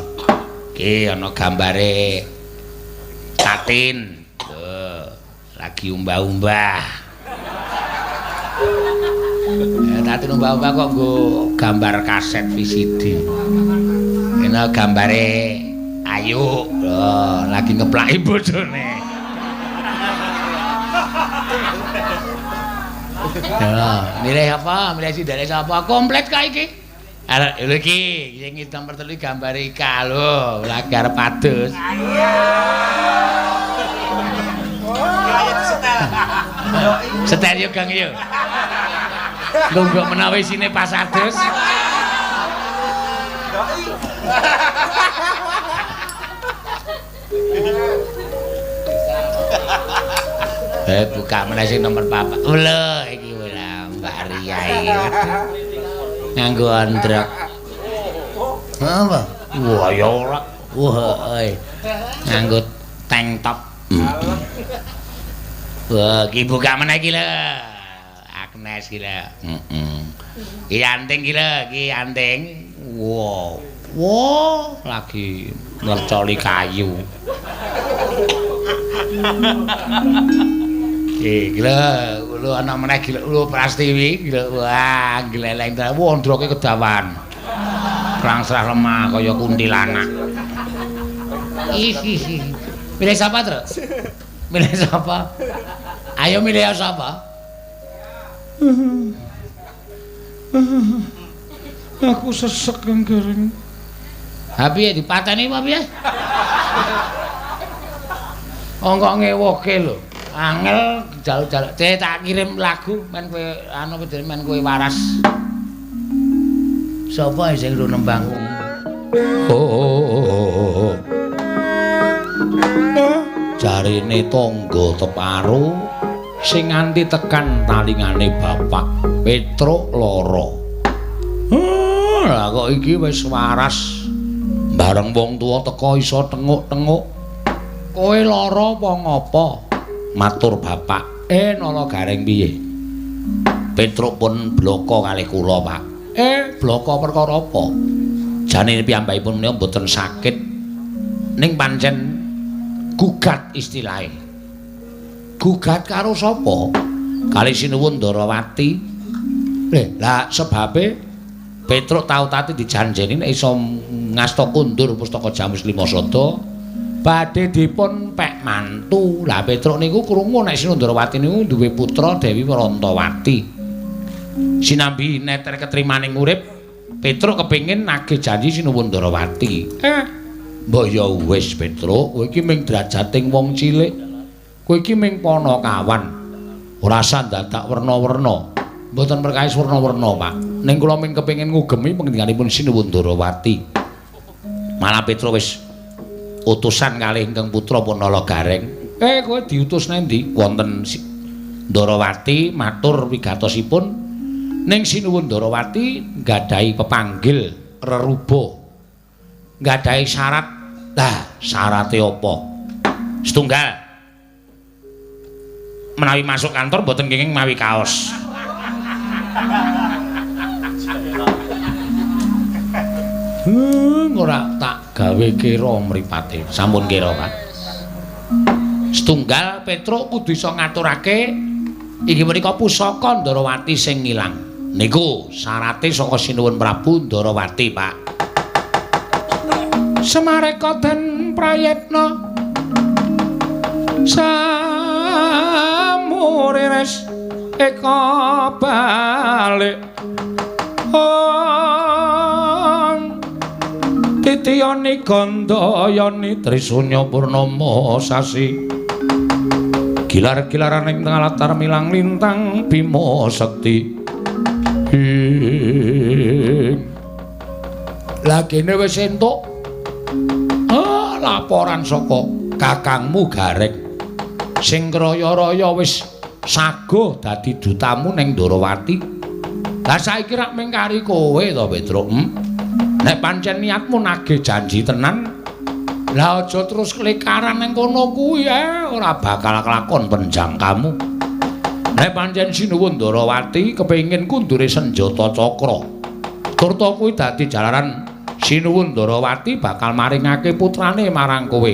Iki ana gambare Tatin. Lho, lagi umbah-umbah. Tatin umbah-umbah kok nggo gambar kaset VCD. Ini gambare Ayu. Lho, lagi ngeplaki bojone. Ya, milih apa? Milih sindene sapa? Komplit ka iki. Arek lho iki, sing nomor 3 gambare Ika lho, lagi arep adus. Setel yo Gang yo. Lho menawa isine pas adus. Buka meneh sing nomor 4. Lho iki ora Mbak Ria iki. Nganggo androk. Apa? Wah ya ora. Wah, nganggo tank top. Wah, iki buka meneh iki lho. Agnes iki lho. Heeh. Iki anting iki lho, iki anting. Wow. Wow, lagi ngercoli kayu. Iki lho, lho ana meneh iki lho Prastiwi iki lho. Wah, gleleng tenan. Wah, ndroke kedawan. Krangsrah lemah kaya kuntilanak. Ih. Milih sapa, Tru? Milih sapa? Ayo milih sapa? Aku sesek Kang Gareng. Ha piye dipateni apa piye? Wong kok ngewoke lho. Angel jaluk-jaluk. Tak kirim lagu men kowe anu men kowe waras. Sapa sing nembang? Oh. Jarine tangga teparo sing nganti tekan talingane bapak Petruk lara. Lah kok iki wis waras. Bareng wong tuwa teka iso tenguk-tenguk. Kowe lara apa ngapa? Matur bapak. Nala Gareng piye? Petruk pun bloko kalih kula, Pak. Bloko perkara apa? Jane piyambakipun menika mboten sakit. Ning pancen gugat istilahe. Gugat karo sapa? Kali Sinuwun Ndarawati. Lah sebabe Petruk tau tati dijanjeni nek iso ngasta kundur pustaka Jamus Lima Sada badhe dipun pek mantu. Lah Petruk niku krungu nek Sinuwun Ndarawati niku duwe putra Dewi Warantawati. Sinambi neter ketrimaning urip, Petruk kepengin nagih janji Sinuwun Ndarawati. Mbok ya wis Petruk, kowe iki ming drajating wong cilik. Kowe iki ming panakawan. Ora usah dadak werna-werna. Mboten perkawis werna-werna, Pak. Ning kula ming kepengin ngugemi pangendhikanipun Sinuwun Ndarawati. Malah Petruk wis utusan kalih ingkang putra Punala Gareng. Kowe diutus nendi? Wonten Ndarawati matur wigatosipun ning Sinuwun Ndarawati nggadahi pepanggil reruba. Nggadahi syarat. Lah, syarate apa? Setunggal. Menawi masuk kantor mboten kenging mawi kaos. Ora tak gawe kira mripate. Sampun kira, Pak. Setunggal Petruk kudu iso ngaturake inggih menika pusaka Ndarawati sing ngilang. Niku syarate saka Sinuwun Prabu Ndarawati, Pak. Semareka den prayitna samurires eka balik ong titiyani gandayani Trisunya purnama sasi gilar-gilaran ing tengah latar milang lintang Bima Sekti. Lah kene wis entuk laporan saka kakangmu Gareng sing raya-raya wis saguh dadi dutamu ning Ndarawati. Lah saiki rak mung kari kowe to, Petruk. Nek pancen niatmu nagih janji tenan, lah aja terus klekaran ning kono kuwi ora bakal kelakon penjangkamu. Nek pancen Sinuwun Ndarawati kepengin kundure senjata cakra, turta kuwi dadi jalaran Sinuwun Ndarawati bakal maringake putrane marang kowe.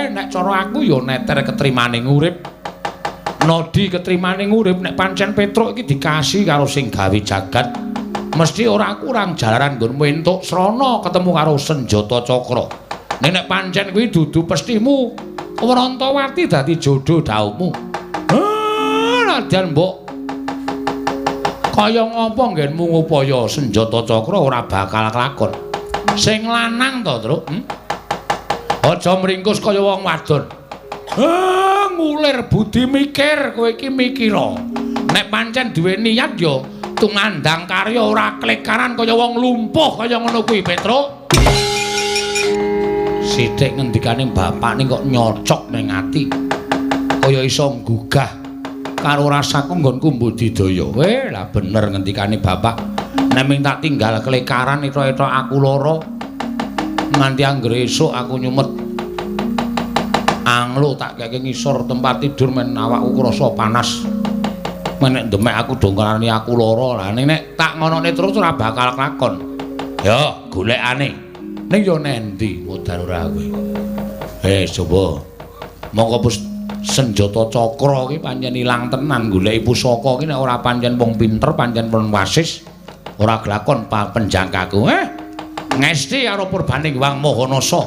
Nek cara aku ya neter ketrimaning urip. Nodi ketrimaning urip nek pancen Petruk iki dikasih karo sing gawe jagat, mesti ora kurang jalaran nggonmu entuk srana ketemu karo senjata cakra. Ning nek pancen kuwi dudu pestimu, Warantawati dadi jodho dhaumu. Nadyan mbok kaya ngapa nggenmu ngupaya senjata cakra ora bakal kelakon. Sing lanang to, Truk? Aja mringkus kaya wong wadon. Ngulir budi mikir, kowe iki mikira. Nek pancen duwe niat ya tumandang karya ora klekaran kaya wong lumpuh kaya ngono kuwi, Petruk. Sithik ngendikane bapak ning kok nyocok ning ati. Kaya iso nggugah karo rasaku nggonku mbudidaya. Weh, lah bener ngendikane bapak. Nek ming tak tinggal klekaran etok-etok aku lara. Nganti anggere esuk aku nyumet anglo tak keke ngisor tempat tidur men awakku krasa panas. Men nek demek aku dongkarane aku lara. Lah nek tak ngonone terus ora bakal kelakon. Ya, golekane. Ning yo nendi modar ora kowe. Coba. Mongko senjata cakra ki pancen ilang tenan goleki pusaka ki nek ora pancen wong pinter, pancen wong wasis ora glakon penjangkaku. Ngesti karo purbaning Wang Mahanasa.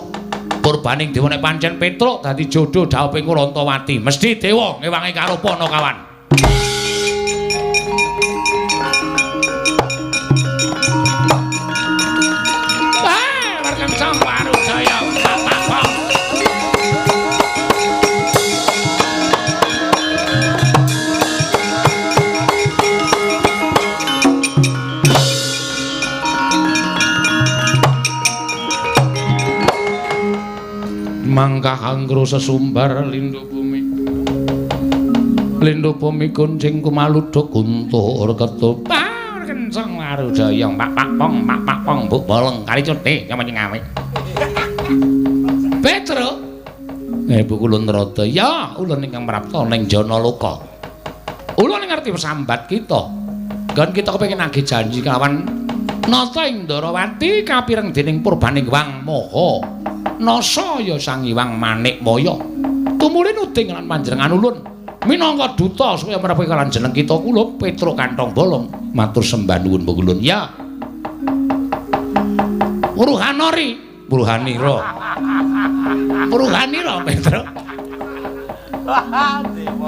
Purbaning dewa nek pancen Petruk dadi jodoh dhawuhing Rantawati. Mesti dewa ngewangi karo Panakawan. Mangkah angro sesumbar lindu bumi. Lindu bumi kuncing kumaluduk guntur ketupar kenceng warujaya pak pak pong pak pak pong buk bolong kali cuti nyama nyengawe. Petruk. Bu kula nrata. Ya, ulun ingkang prapta ning Janaloka. Ulun ngerti sambat kita. Nggon kita kepengin nagih janji kelawan Nata Indarawati kapireng dening purbaning Wang Maha. Nasa ya Sang Hyang Manikmaya. Tumuli nuding lan panjenengan ulun minangka duta supaya mrepe lan jeneng kita kula Petruk Kantong Bolong matur sembah nuwun ulun. Ya. Wuruhanori, wuruhanira. Wuruhanira Petruk.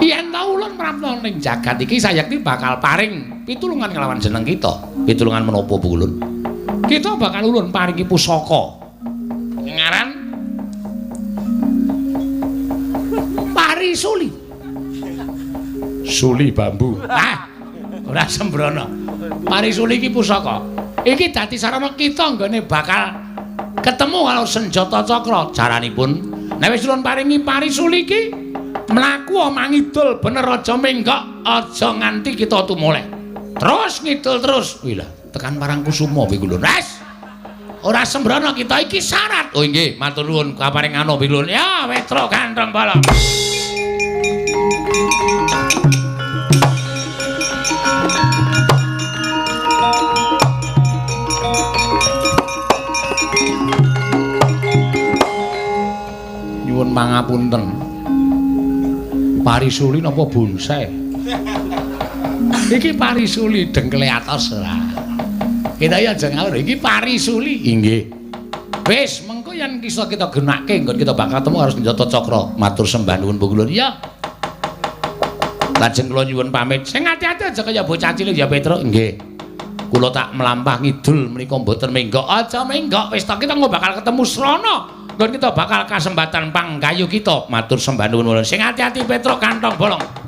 Yen ta ulun prapta ning jagat iki sayekti bakal paring pitulungan kelawan jeneng kita. Pitulungan menapa ulun? Kita bakal ulun paringi pusaka. Ngaran Parisuli. Suli bambu. Ah, ora sembrono. Parisuli iki pusaka. Iki dadi sarana kita nggone bakal ketemu karo senjata cakra. Caranipun nek wis ulun paringi parisuli iki mlaku mangidul bener aja menggok, aja nganti kita tumoleh. Terus ngidul terus. Wih lah, tekan Parangkusuma kuwi lho. Wes. Ora sembrono kita iki syarat. Oh inggih, matur nuwun kaparing ana bilun. Ya, Petruk Kantong Bolong. Nyuwun pangapunten. Parisuli napa bonsai? Iki parisuli dengkle atos ora. Kita ya aja ngawur, iki parisuli. Inggih. Wis, mengko yen kisah kita genake nggon kita bakal ketemu karo senjata cakra. Matur sembah nuwun kula. Ya. Lajeng kula nyuwun pamit. Sing ati-ati aja kaya bocah cilik ya Petruk. Nggih. Kula tak mlampah ngidul menika mboten menggok. Aja menggok, wis ta kita engko bakal ketemu srana. Nggon kita bakal kasempatan panggayu kita. Matur sembah nuwun. Sing ati-ati Petruk Kantong Bolong.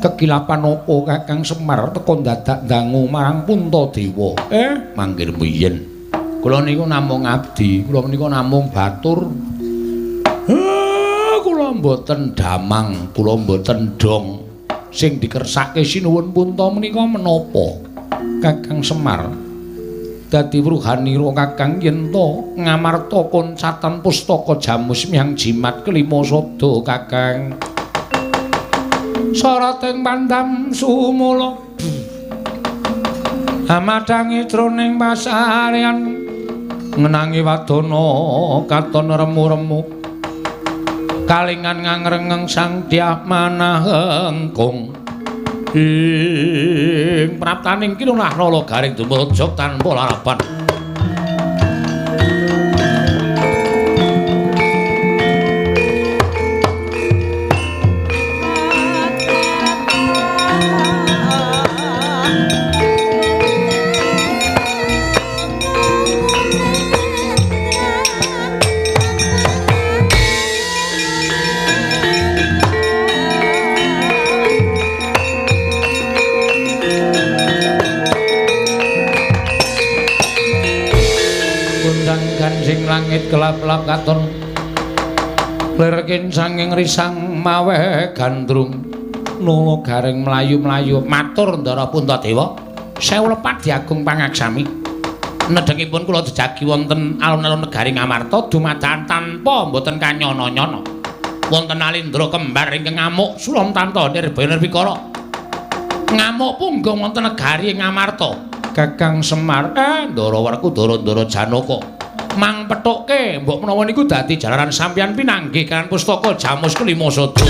Kekilapan apa Kakang Semar teka dadak dangu marang Puntadewa? Manggil mbiyen. Kula niku namung abdi, kula menika namung batur. Kula mboten damang, kula mboten dong. Sing dikersake sinuwun Punta menika menapa? Kakang Semar. Dadi wruhanira Kakang yen to ngamarta koncatan pustaka jamus miang jimat kelima sada Kakang. Soroting pandam sumula amadhangi jroning pasarean ngenangi wadana katon remu-remu kalingan ngangrengeng sang Dyah Manahengkung ing praptaning kinunah nala garing dumrujug tanpa larapan. Langit kelap-kelap katon lir kincanging risang maweh gandrung nala garing mlayu-mlayu matur Ndara Puntadewa sewu lepat diagung pangaksami nedhengipun kula jejagi wonten alun-alun negari Ngamarta dumadakan tanpa mboten kanyana-nyana wonten alindra kembar ingkang ngamuk sulamtanta nirbaya nirwikara ngamuk punggung wonten negari Ngamarta. Kakang Semar Ndara Werkudara Ndara Janaka mang pethukke mbok menawa niku dadi jalaran sampeyan pinanggih kan pustaka Jamus kelima sada.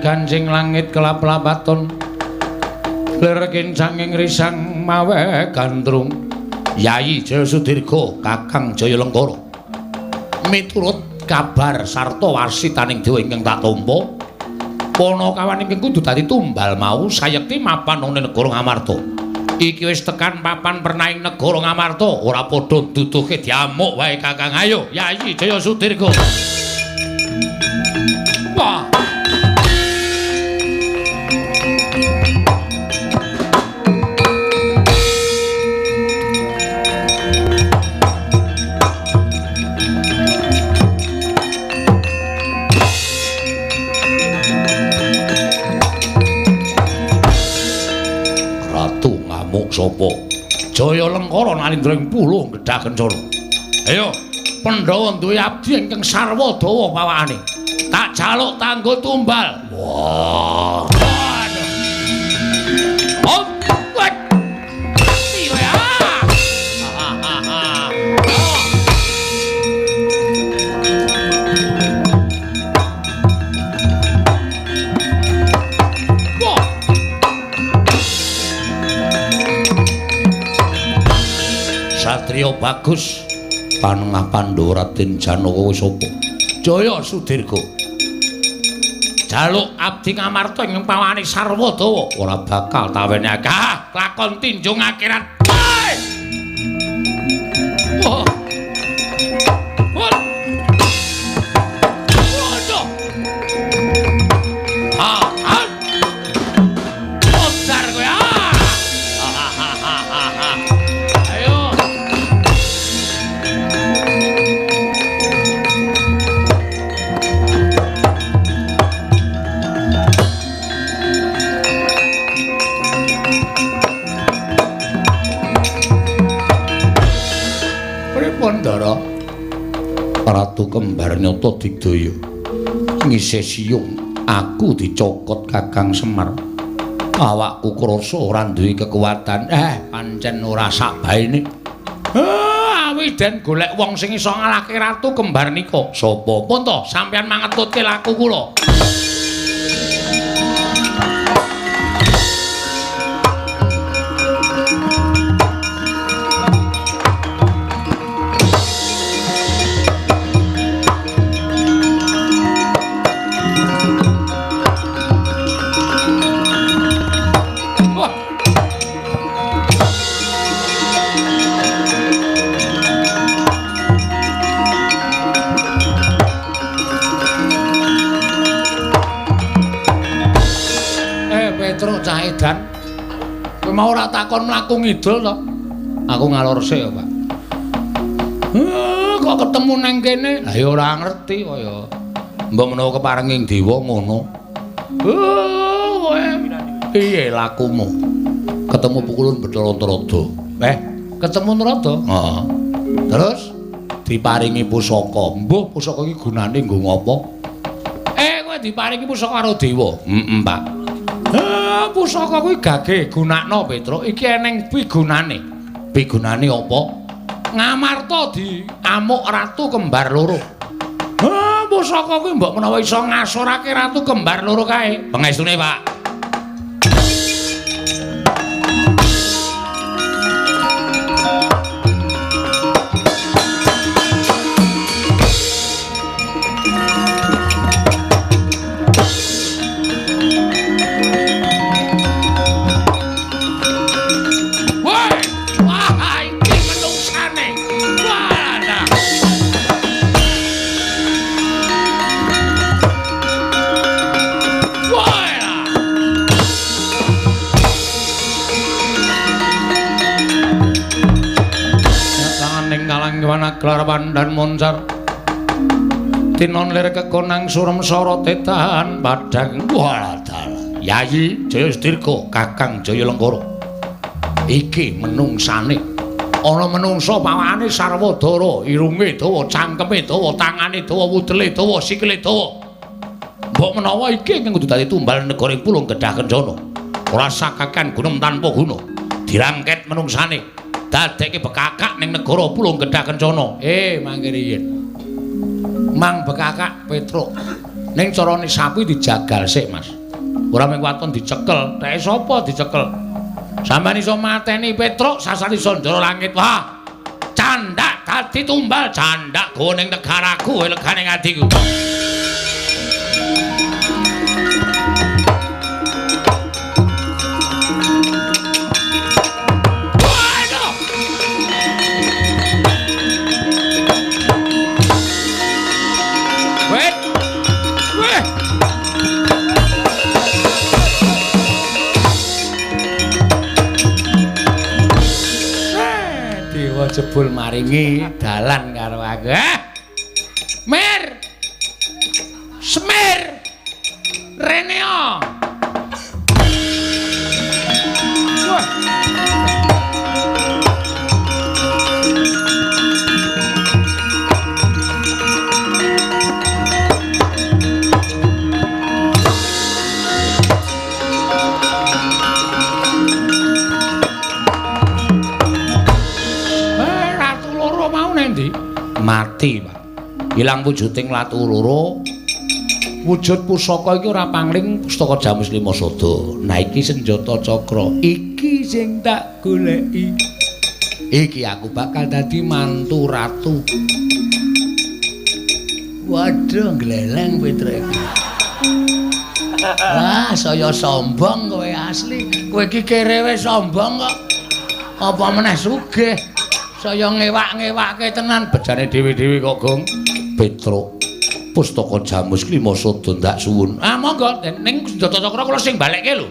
Kancing langit kelap-lapaton lir kincanging risang maweh gandrung Yayi Jaya Sudirga Kakang Jaya Lengkara miturut kabar sarta warsitaning dewa ingkang tak tampa panakawan ingkang kudu dadi tumbal mau sayekti mapan ana negara Ngamarta iki wis tekan papan pernaing negara Ngamarta ora padha duduhke diamuk wae Kakang. Ayo Yayi Jaya Sudirga. Wah. Sapa Jaya Lengkara nalindra ing puluh gedhah kencana. Ayo Pandhawa duwe abdi ingkang sarwa dawa pawakane. Tak jaluk tanggo tumbal. Wah. Oh, wet. Mati kowe ah. Satria bagus panengah Pandhawa Raden Janaka wis sapa? Jaya Sudirga. Jaluk abdi Ngamarta ing pawakane sarwa dawa ora bakal tawenake. Ah, lakon tinjung akhirat. Wah. Wah. Waduh. Ah, ah. Modar kowe ah. Ayo. Pripun Ndara? Ratu Kembar Nyata Digdaya ngisih siyung aku dicokot Kakang Semar. Awakku krasa ora duwe kekuatan. Pancen ora sakbaene. Awi den golek wong sing iso ngalahke Ratu Kembar nika. Sapa? Pun to sampeyan mangetutke laku kula. Edan. Kowe mau ora takon mlaku ngidul to? Aku ngalor sik ya, Pak. Kok ketemu nang kene? Lah ya ora ngerti kaya. Mbok menawa keparenging dewa ngono. Kowe piye lakumu? Ketemu pukulun Bathara Narada. Ketemu Narada? Heeh. Terus diparingi pusaka. Mbuh pusaka iki gunane nggo ngopo? Kowe diparingi pusaka karo dewa. Heeh, Pak. Pusaka kuwi gage gunakno, Petruk. Iki eneng pigunane. Pigunane apa? Ngamarta diamuk ratu kembar loro. Pusaka kuwi mbok menawa iso ngasorake ratu kembar loro kae. Pengestune, Pak. Gelar pandan moncar tinon lir kekonang surem sorote tahan padang. Walah, Yayi Jaya Sedirga, Kakang Jaya Lengkara, iki menungsane ana menungsa pawakane sarwa dara, irunge dawa, cangkeme dawa, tangane dawa, wudele dawa, sikile dawa. Mbok menawa iki ingkang kudu dadi tumbal negara ing Pulung Gedhah Kencana. Ora sakakan gunung tanpa guna. Dirangket menungsane dadekke bekakak ning negara Pulung Gedhah Kencana. Mangke riyin. Mang bekakak Petruk. Ning carane sapi dijagal sik, Mas. Ora mung waton dicekel. Teke sapa dicekel? Sampeyan iso mateni Petruk sasar iso ndara langit. Wah. Candak dadi tumbal, candak go ning negaraku, legane atiku. Jebul maringi dalan karo aku. Mir. Semir. Reneo. Wah. Mati, Pak. Ilang wujuding latu loro. Wujud pusaka iki ora pangling pustaka Jamus Lima Sada. Nah iki senjata cakra. Iki sing tak goleki. Iki aku bakal dadi mantu ratu. Waduh, gleleng Petruk iki. Wah, saya sombong kowe asli. Kowe iki kerewe sombong kok. Apa meneh sugih? Saya ngewak-ngewake tenan bejane dhewe-dhewe kok, Gong. Petruk, pustaka Jamus Lima Sada ndak suwun. Ah, monggo ning senjata cakra kula sing balekke lho.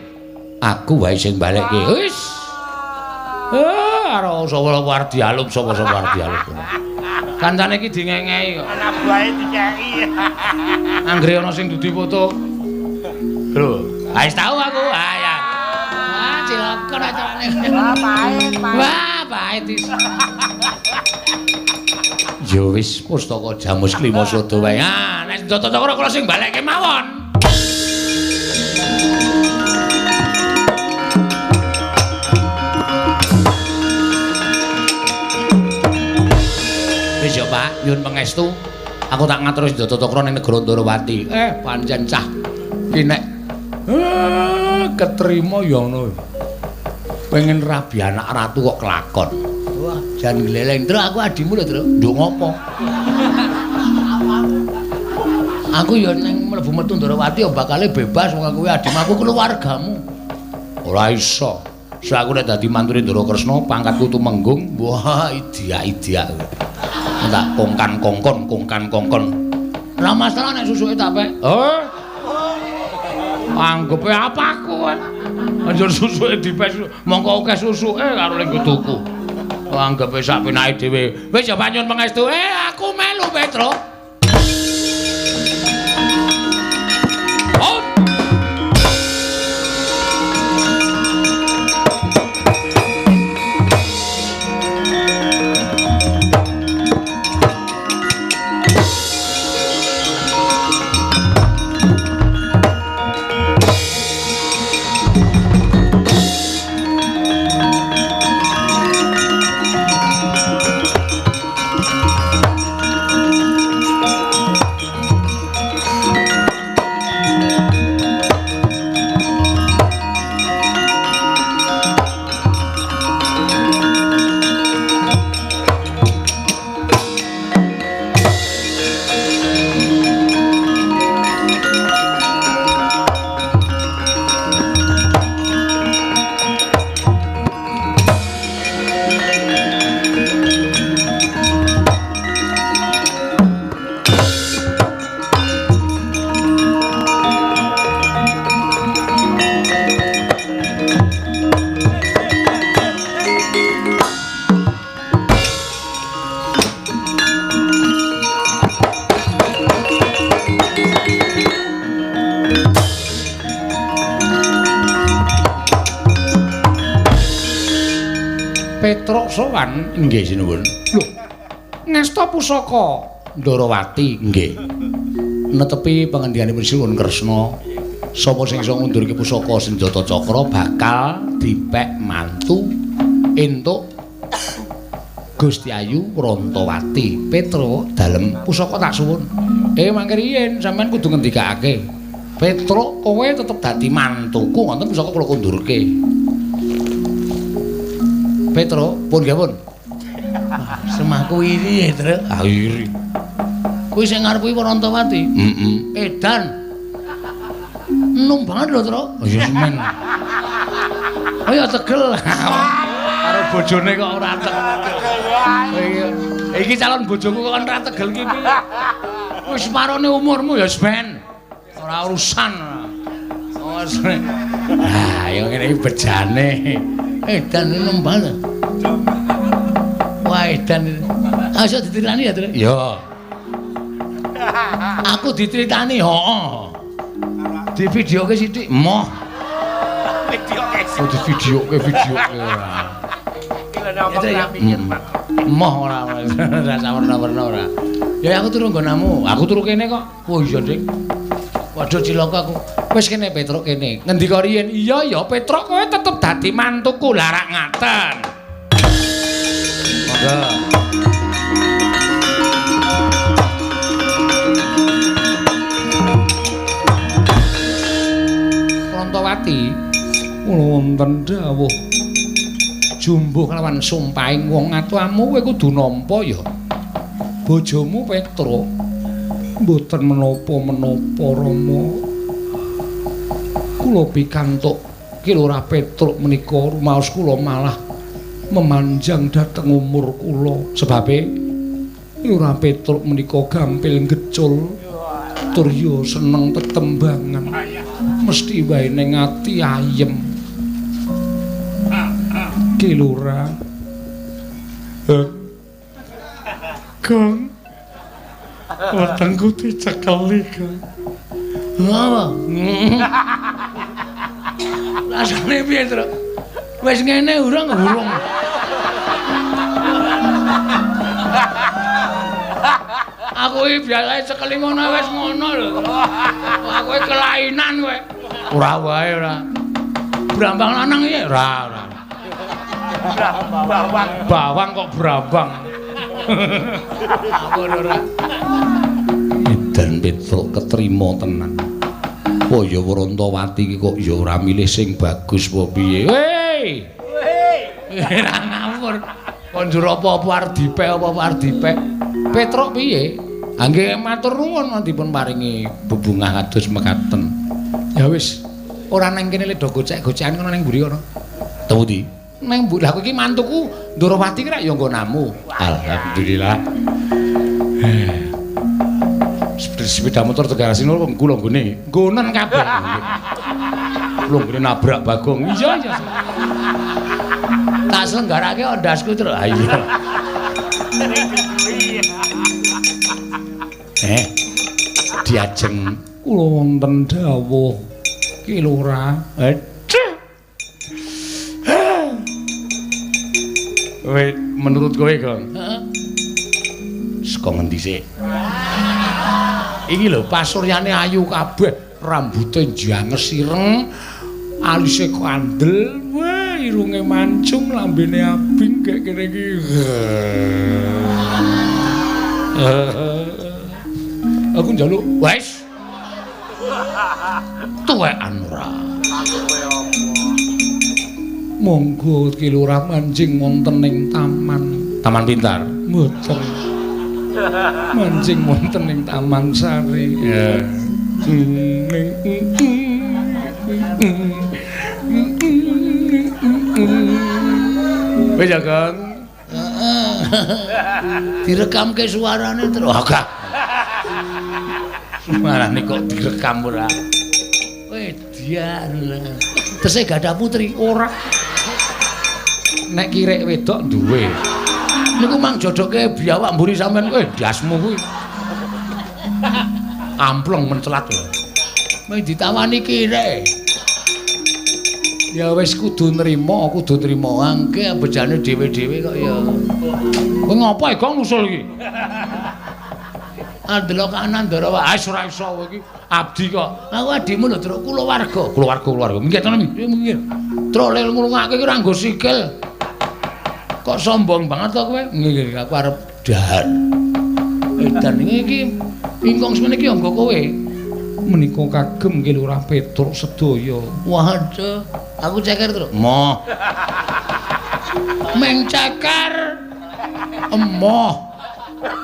Aku wae sing balekke. Wis. Karo sapa arep dialum, sapa-sapa arep dialum. Kancane iki dingengehi kok. Anak buahe dikeki. Anggere ana sing dudu foto. Lho, wis tau aku. Ah ya. Wah, cilaka acarane. Wah, pahit, pahit. Wah, pahit is. Ya wis pustaka Jamus Lima Sada wae. Ah, nek senjata cakra kula sing balekke mawon. Wis ya, Pak, nyuwun pangestu. Aku tak ngatur senjata cakra ning negara Ndorowati. Pancen cah. Ki nek ketrima ya ngono. Pengen rabi anak ratu kok kelakon. Wah, jan gleleng. Truk aku adimu lho, Truk. Nduk ngopo? Aku ya ning mlebu metu Ndorowati ya bakale bebas wong aku kuwi adimu, aku keluargamu. Ora iso. Sak aku nek dadi mantune Ndara Kresna, pangkatku tumenggung. Wah, idiak-idiak. Tak kongkan-kongkon, kongkan-kongkon. Ora masalah nek susuke tak pek. Oh. Anggepe apa aku kowe? Anjur susuke dipes mongko akeh susuke karo ning tuku. Anggepe sak penake dhewe. Wis ya panyun pangestu. Aku melu Petruk. Petruk sowan nggih sinuwun. Lho, ngasta pusaka Ndarawati nggih. Netepi pangendikaipun Sinuwun Kresna, sapa sing iso ngundurke pusaka senjata cakra bakal dipek mantu entuk Gusti Ayu Rantawati. Petruk dalem pusaka tak suwun. Mangke riyen sampean kudu ngendikake. Petruk kowe tetep dadi mantuku ngoten pusaka kula kundurke. Petro, pun nggih pun. Semahku iri ya, Truk. Ah iri. Kuwi sing ngarep kuwi Rantawati. Heeh. Edan. Enom banget lho, Truk. Oh ya semen. Oh ya tegel. Karo bojone kok ora tegel. Iki calon bojoku kok ora tegel iki piye? Wis parone umurmu ya semen. Ora urusan. Oh, ah, ya ngene iki bejane. Edan enom banget. Wah, edan. Ayo dicritani ya, Truk. Iya. Aku diceritani, heeh. Di videoke sithik. Moh. Videoke. Oh, di videoke, videoke. Moh ora ora sawerna-werna ora. Ya aku turu nggonamu. Aku turu kene kok. Oh iya, Dik. Waduh cilaka aku. Wis kene Petruk kene. Ngendika riyen? Iya ya Petruk kowe tetep dadi mantuku. Lah rak ngaten. Monggo. Rantawati kula wonten dawuh jumbuh kelawan sumpahing wong atuamu kowe kudu nampa ya. Bojomu Petruk mboten menapa-menapa Rama. Kula pikantuk Ki Lurah Petruk menika rumaos kula malah memanjang dhateng umur kula. Sebabe Lurah Petruk menika gampil ngecul tur ya seneng tetembangan. Mesti wae ning ati ayem. Ki Lurah. Kang wetengku dicekeli, Kang. Apa? Rasane piye, Truk? Wis ngene urung urung. Aku iki biasane cekeli ngono wis ngono lho. Aku iki kelainan kowe. Ora wae ora. Brambang lanang iki ora ora. Bawang. Bawang kok brambang. Aku ora. Edan Petruk ketrima tenan. Oh ya Rantawati iki kok ya ora milih sing bagus apa piye. Hei. Ora ngawur. Kon njur apa-apa arep dipek apa-apa arep dipek. Petruk piye? Ha nggih matur nuwun dipun paringi bebungah kados mekaten. Ya wis, ora nang kene le do gocek-gocekan kono ning mburi kono. Temu di. Nang mburi. Lah kowe iki mantuku Ndorowati ki rak ya nggonamu. Alhamdulillah. Sepeda motor Tegarasino kula nggone. Nggonen kabeh. Lunggene nabrak Bagong. Iya iya. Tak selenggarake ndasku terus. Ha iya. Diajeng kula wonten dawuh Ki Lurah. Kowe menurut kowe, Gong? Heeh. Saka ngendi sik? Iki lho pasuryane ayu kabeh, rambute njanges ireng, alise kandel, wah irunge mancung, lambene abing kek kene iki. Aku njaluk wis. Tuwekan ora. Monggo Ki Lurah manjing wonten ing taman. Taman pintar. Mboten. Manjing wonten ing Taman Sari. Ya. Wis ya, Kang. Direkamke suarane terus. Agak. Suarane kok direkam ora. Wedian. Tesih gadah putri ora. Nek kirek wedok duwe. Niku mang jodoke biawak mburi sampean kowe ndasmu kuwi. Amplong mencelat lho. Mung ditawani kirek. Ya wis kudu nrimo, kudu nrimo. Angke bejane dhewe-dhewe kok ya. Kowe ngopo e Gong nusul iki? Andelok kanan ndara wae ora iso kowe iki abdi kok. Aku adimu lho, Truk, kulawarga. Kulawarga, kulawarga. Minggir to, minggir. Truk lel ngrungokake iki ora nggo sikil. Kok sombong banget to kowe? Nggih, aku arep dahar. Edan iki ingkung semene iki nggo kowe. Menika kagem Ki Lurah Petruk sedaya. Waduh, aku ceker, Truk. Moh. Meng ceker. Emoh.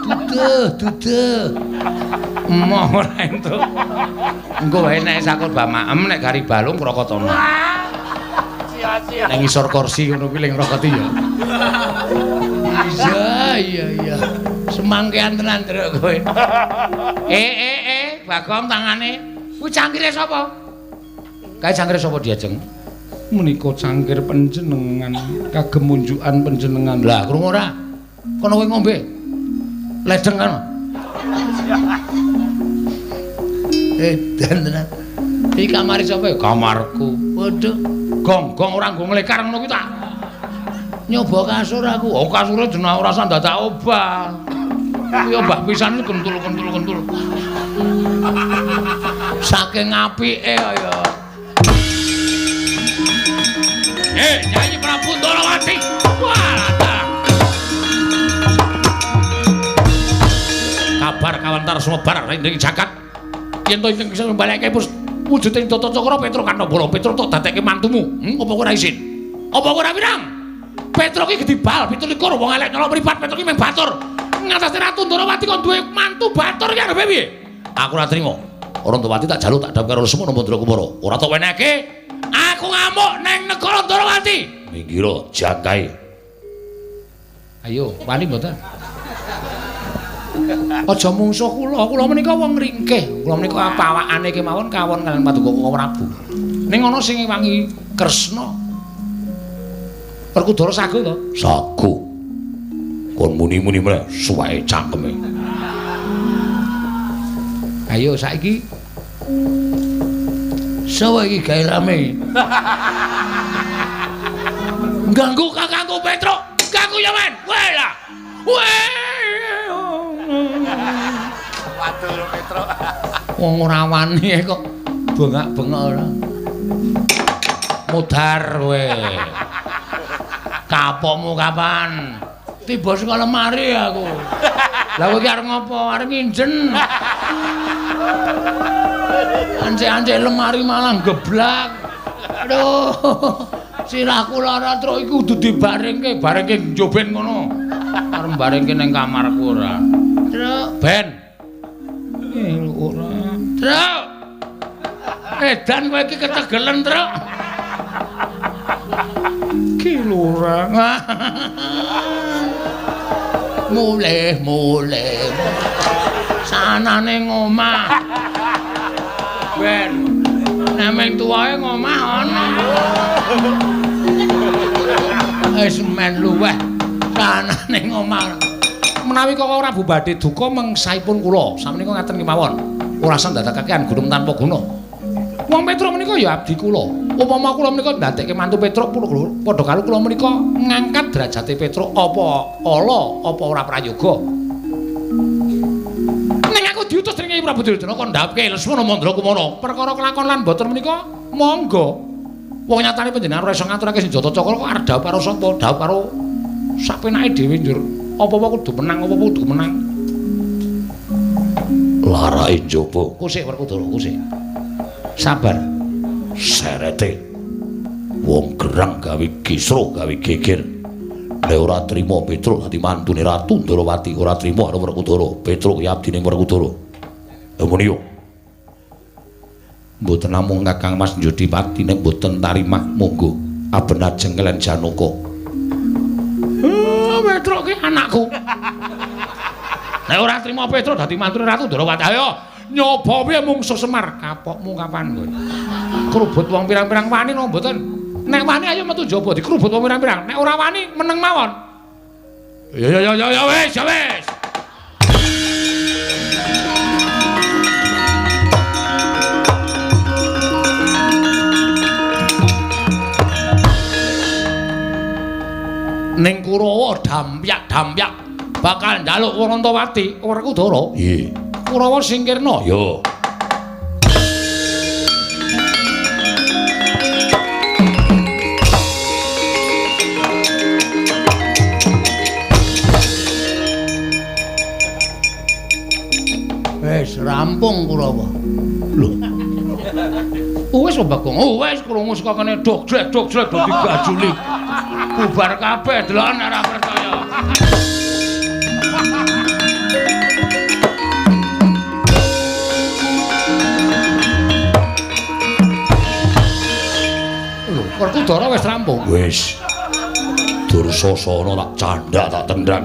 Duduh, duduh. Emoh ora entuk. Engko wae nek sakur bamaem nek gari balung krokotana. Sia-sia. Nang ngisor kursi ngono kuwi ling ngrokoti ya. Iya, iya, iya. Semangkean tenan Truk kowe. Bagong tangane. Kuwi cangkire sapa? Kae cangkire sapa diajeng? Menika cangkir panjenengan, kagem munjukan panjenengan. Lah, krungu ora? Kono kowe ngombe. Ledeng kan. Edan tenan. Iki kamare sapa ya? Kamarku. Waduh, gong-gong ora nggo nglekar ngono kuwi tak. Nyoba kasur aku. Oh, kasure jeneng ora usah dadak obah. Kuwi obah pisan kentul-kentul-kentul. Saking apike ya. Nyanyi Prabu Ndorowati. Wah, kabar kawantar sumebar ing jagat. Yen to ingkang bisa mbalekke wujuding Tata Cakra Petruk Kanabala, Petruk tok dadekke mantumu. Apa kowe ora isin? Apa kowe ora wirang? Petruk iki gedhi bal 27 wong elek nyolok mripat, Petruk iki mung batur. Ngatasi Ratu Ndorowati kok duwe mantu batur iki arepe piye? Aku ora trima. Rantowati tak jaluk tak daftar karo Semana Mandra Kumara. Ora tok wenehke. Aku ngamuk ning negara Ndorowati. Minggiro jangkae. Ayo, wani mboten? Aja mungsuh kula, kula menika wong ringkih. Kula menika pawakane kemawon kawon kaliyan Paduka Prabu. Ning ana sing ngewangi Kresna. Werkudara sago to? Sago. Kon muni-muni meneh suweke cangkeme. Ayo saiki. Sawa iki gawe rame. Ganggu kakangku Petruk, ganggu ya men. Weh lah. Weh. Waduh Petruk. Wong ora wani kok bengak-bengok ora. Mudhar kowe. Kapokmu kapan? Tiba saka lemari aku. Lah kowe iki arep ngopo? Arep nginjen. Ancek-ancek lemari malah geblak. Aduh. Sirahku lara truk iku kudu dibaringke, baringke njoben ngono. Arep barengke ning kamarku ora. Truk, ben. Ora. Truk. Edan kowe iki ketegelen, Truk. Ki Lurah. Mulih, mulih. Sanane ngomah. Ben. Nek tuwae ngomah ana. Wis men luweh sanane ngomah. Menawi Kakang Prabu badhe duka mengsaipun kula, samenika ngaten kemawon. Ora usah ndadekake gunung tanpa guna. Wong Petruk menika ya abdi kula. Upama kula menika ndadekke mantu Petruk padha karo kula menika ngangkat derajate Petruk apa ala apa ora prayoga. Ning aku diutus dening Prabu Duryudana kon ndhapke Lesmana Mandra Kumara. Perkara kelakon lan boten menika monggo. Wong nyatane panjenengan ora iso ngaturake senjata cakra kok arep dhawuh karo sapa? Dhawuh karo sapenake dhewe njur. Apa-apa kudu menang, apa-apa kudu menang. Larake njaba. Kusik Werkudara, kusik. Sabar. Serete. Wong gerang gawe kisruh, gawe geger. Nek ora trima Petruk dadi mantune Ratu Ndrawati, ora trima karo Werkudara. Petruk ki abdine Werkudara. Lha muni yo. Mboten namung Kakang Mas Njodipati nek mboten tarimah monggo aben ajeng kelen Janaka. Petruk ki anakku. Nek ora trima Petruk dadi mantune Ratu Ndrawati, ayo nyoba piye mungsuh Semar. Kapokmu kapan kowe? Krubut wong pirang-pirang wani napa mboten? Nek wani ayo metu njaba dikrubut wong pirang-pirang. Nek ora wani meneng mawon. Ya ya ya ya wis, ya wis. Ning Kurawa dampyak-dampyak bakal njaluk Warantawati Werkudara. Nggih. Kurawa singkirna. Ya. Wis rampung Kurawa. Lho. Wis Bagong. Wis krungu saka kene dog jlek dog jlek dadi gajuli. Bubar kabeh deloken ora percaya. Lho, Werkudara wis rampung. Wis. Dursasana tak candhak tak tendang.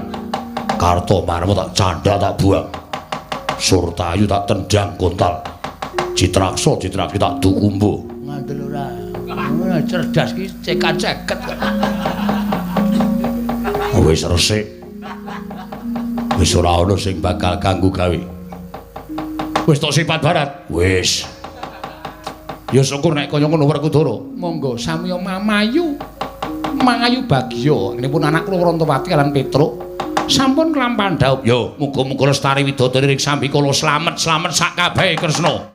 Kartomarma tak candhak tak buang. Surtayu tak tendang kontal. Citraksa Citraksi tak dukumbu. Ngandel ora. Ora cerdas ki cekat-ceket. Wis resik. Wis ora ana sing bakal ganggu gawe. Wis tok sifat barat. Wis. Ya syukur nek kaya ngono Werkudara. Monggo samiya mamayu. Mangayu bagya. Nipun anak kula Warantawati lan Petruk sampun kelampahan dhaup. Yo, muga-muga lestari widodari ring sambikala slamet-slamet sak kabehe Kresna.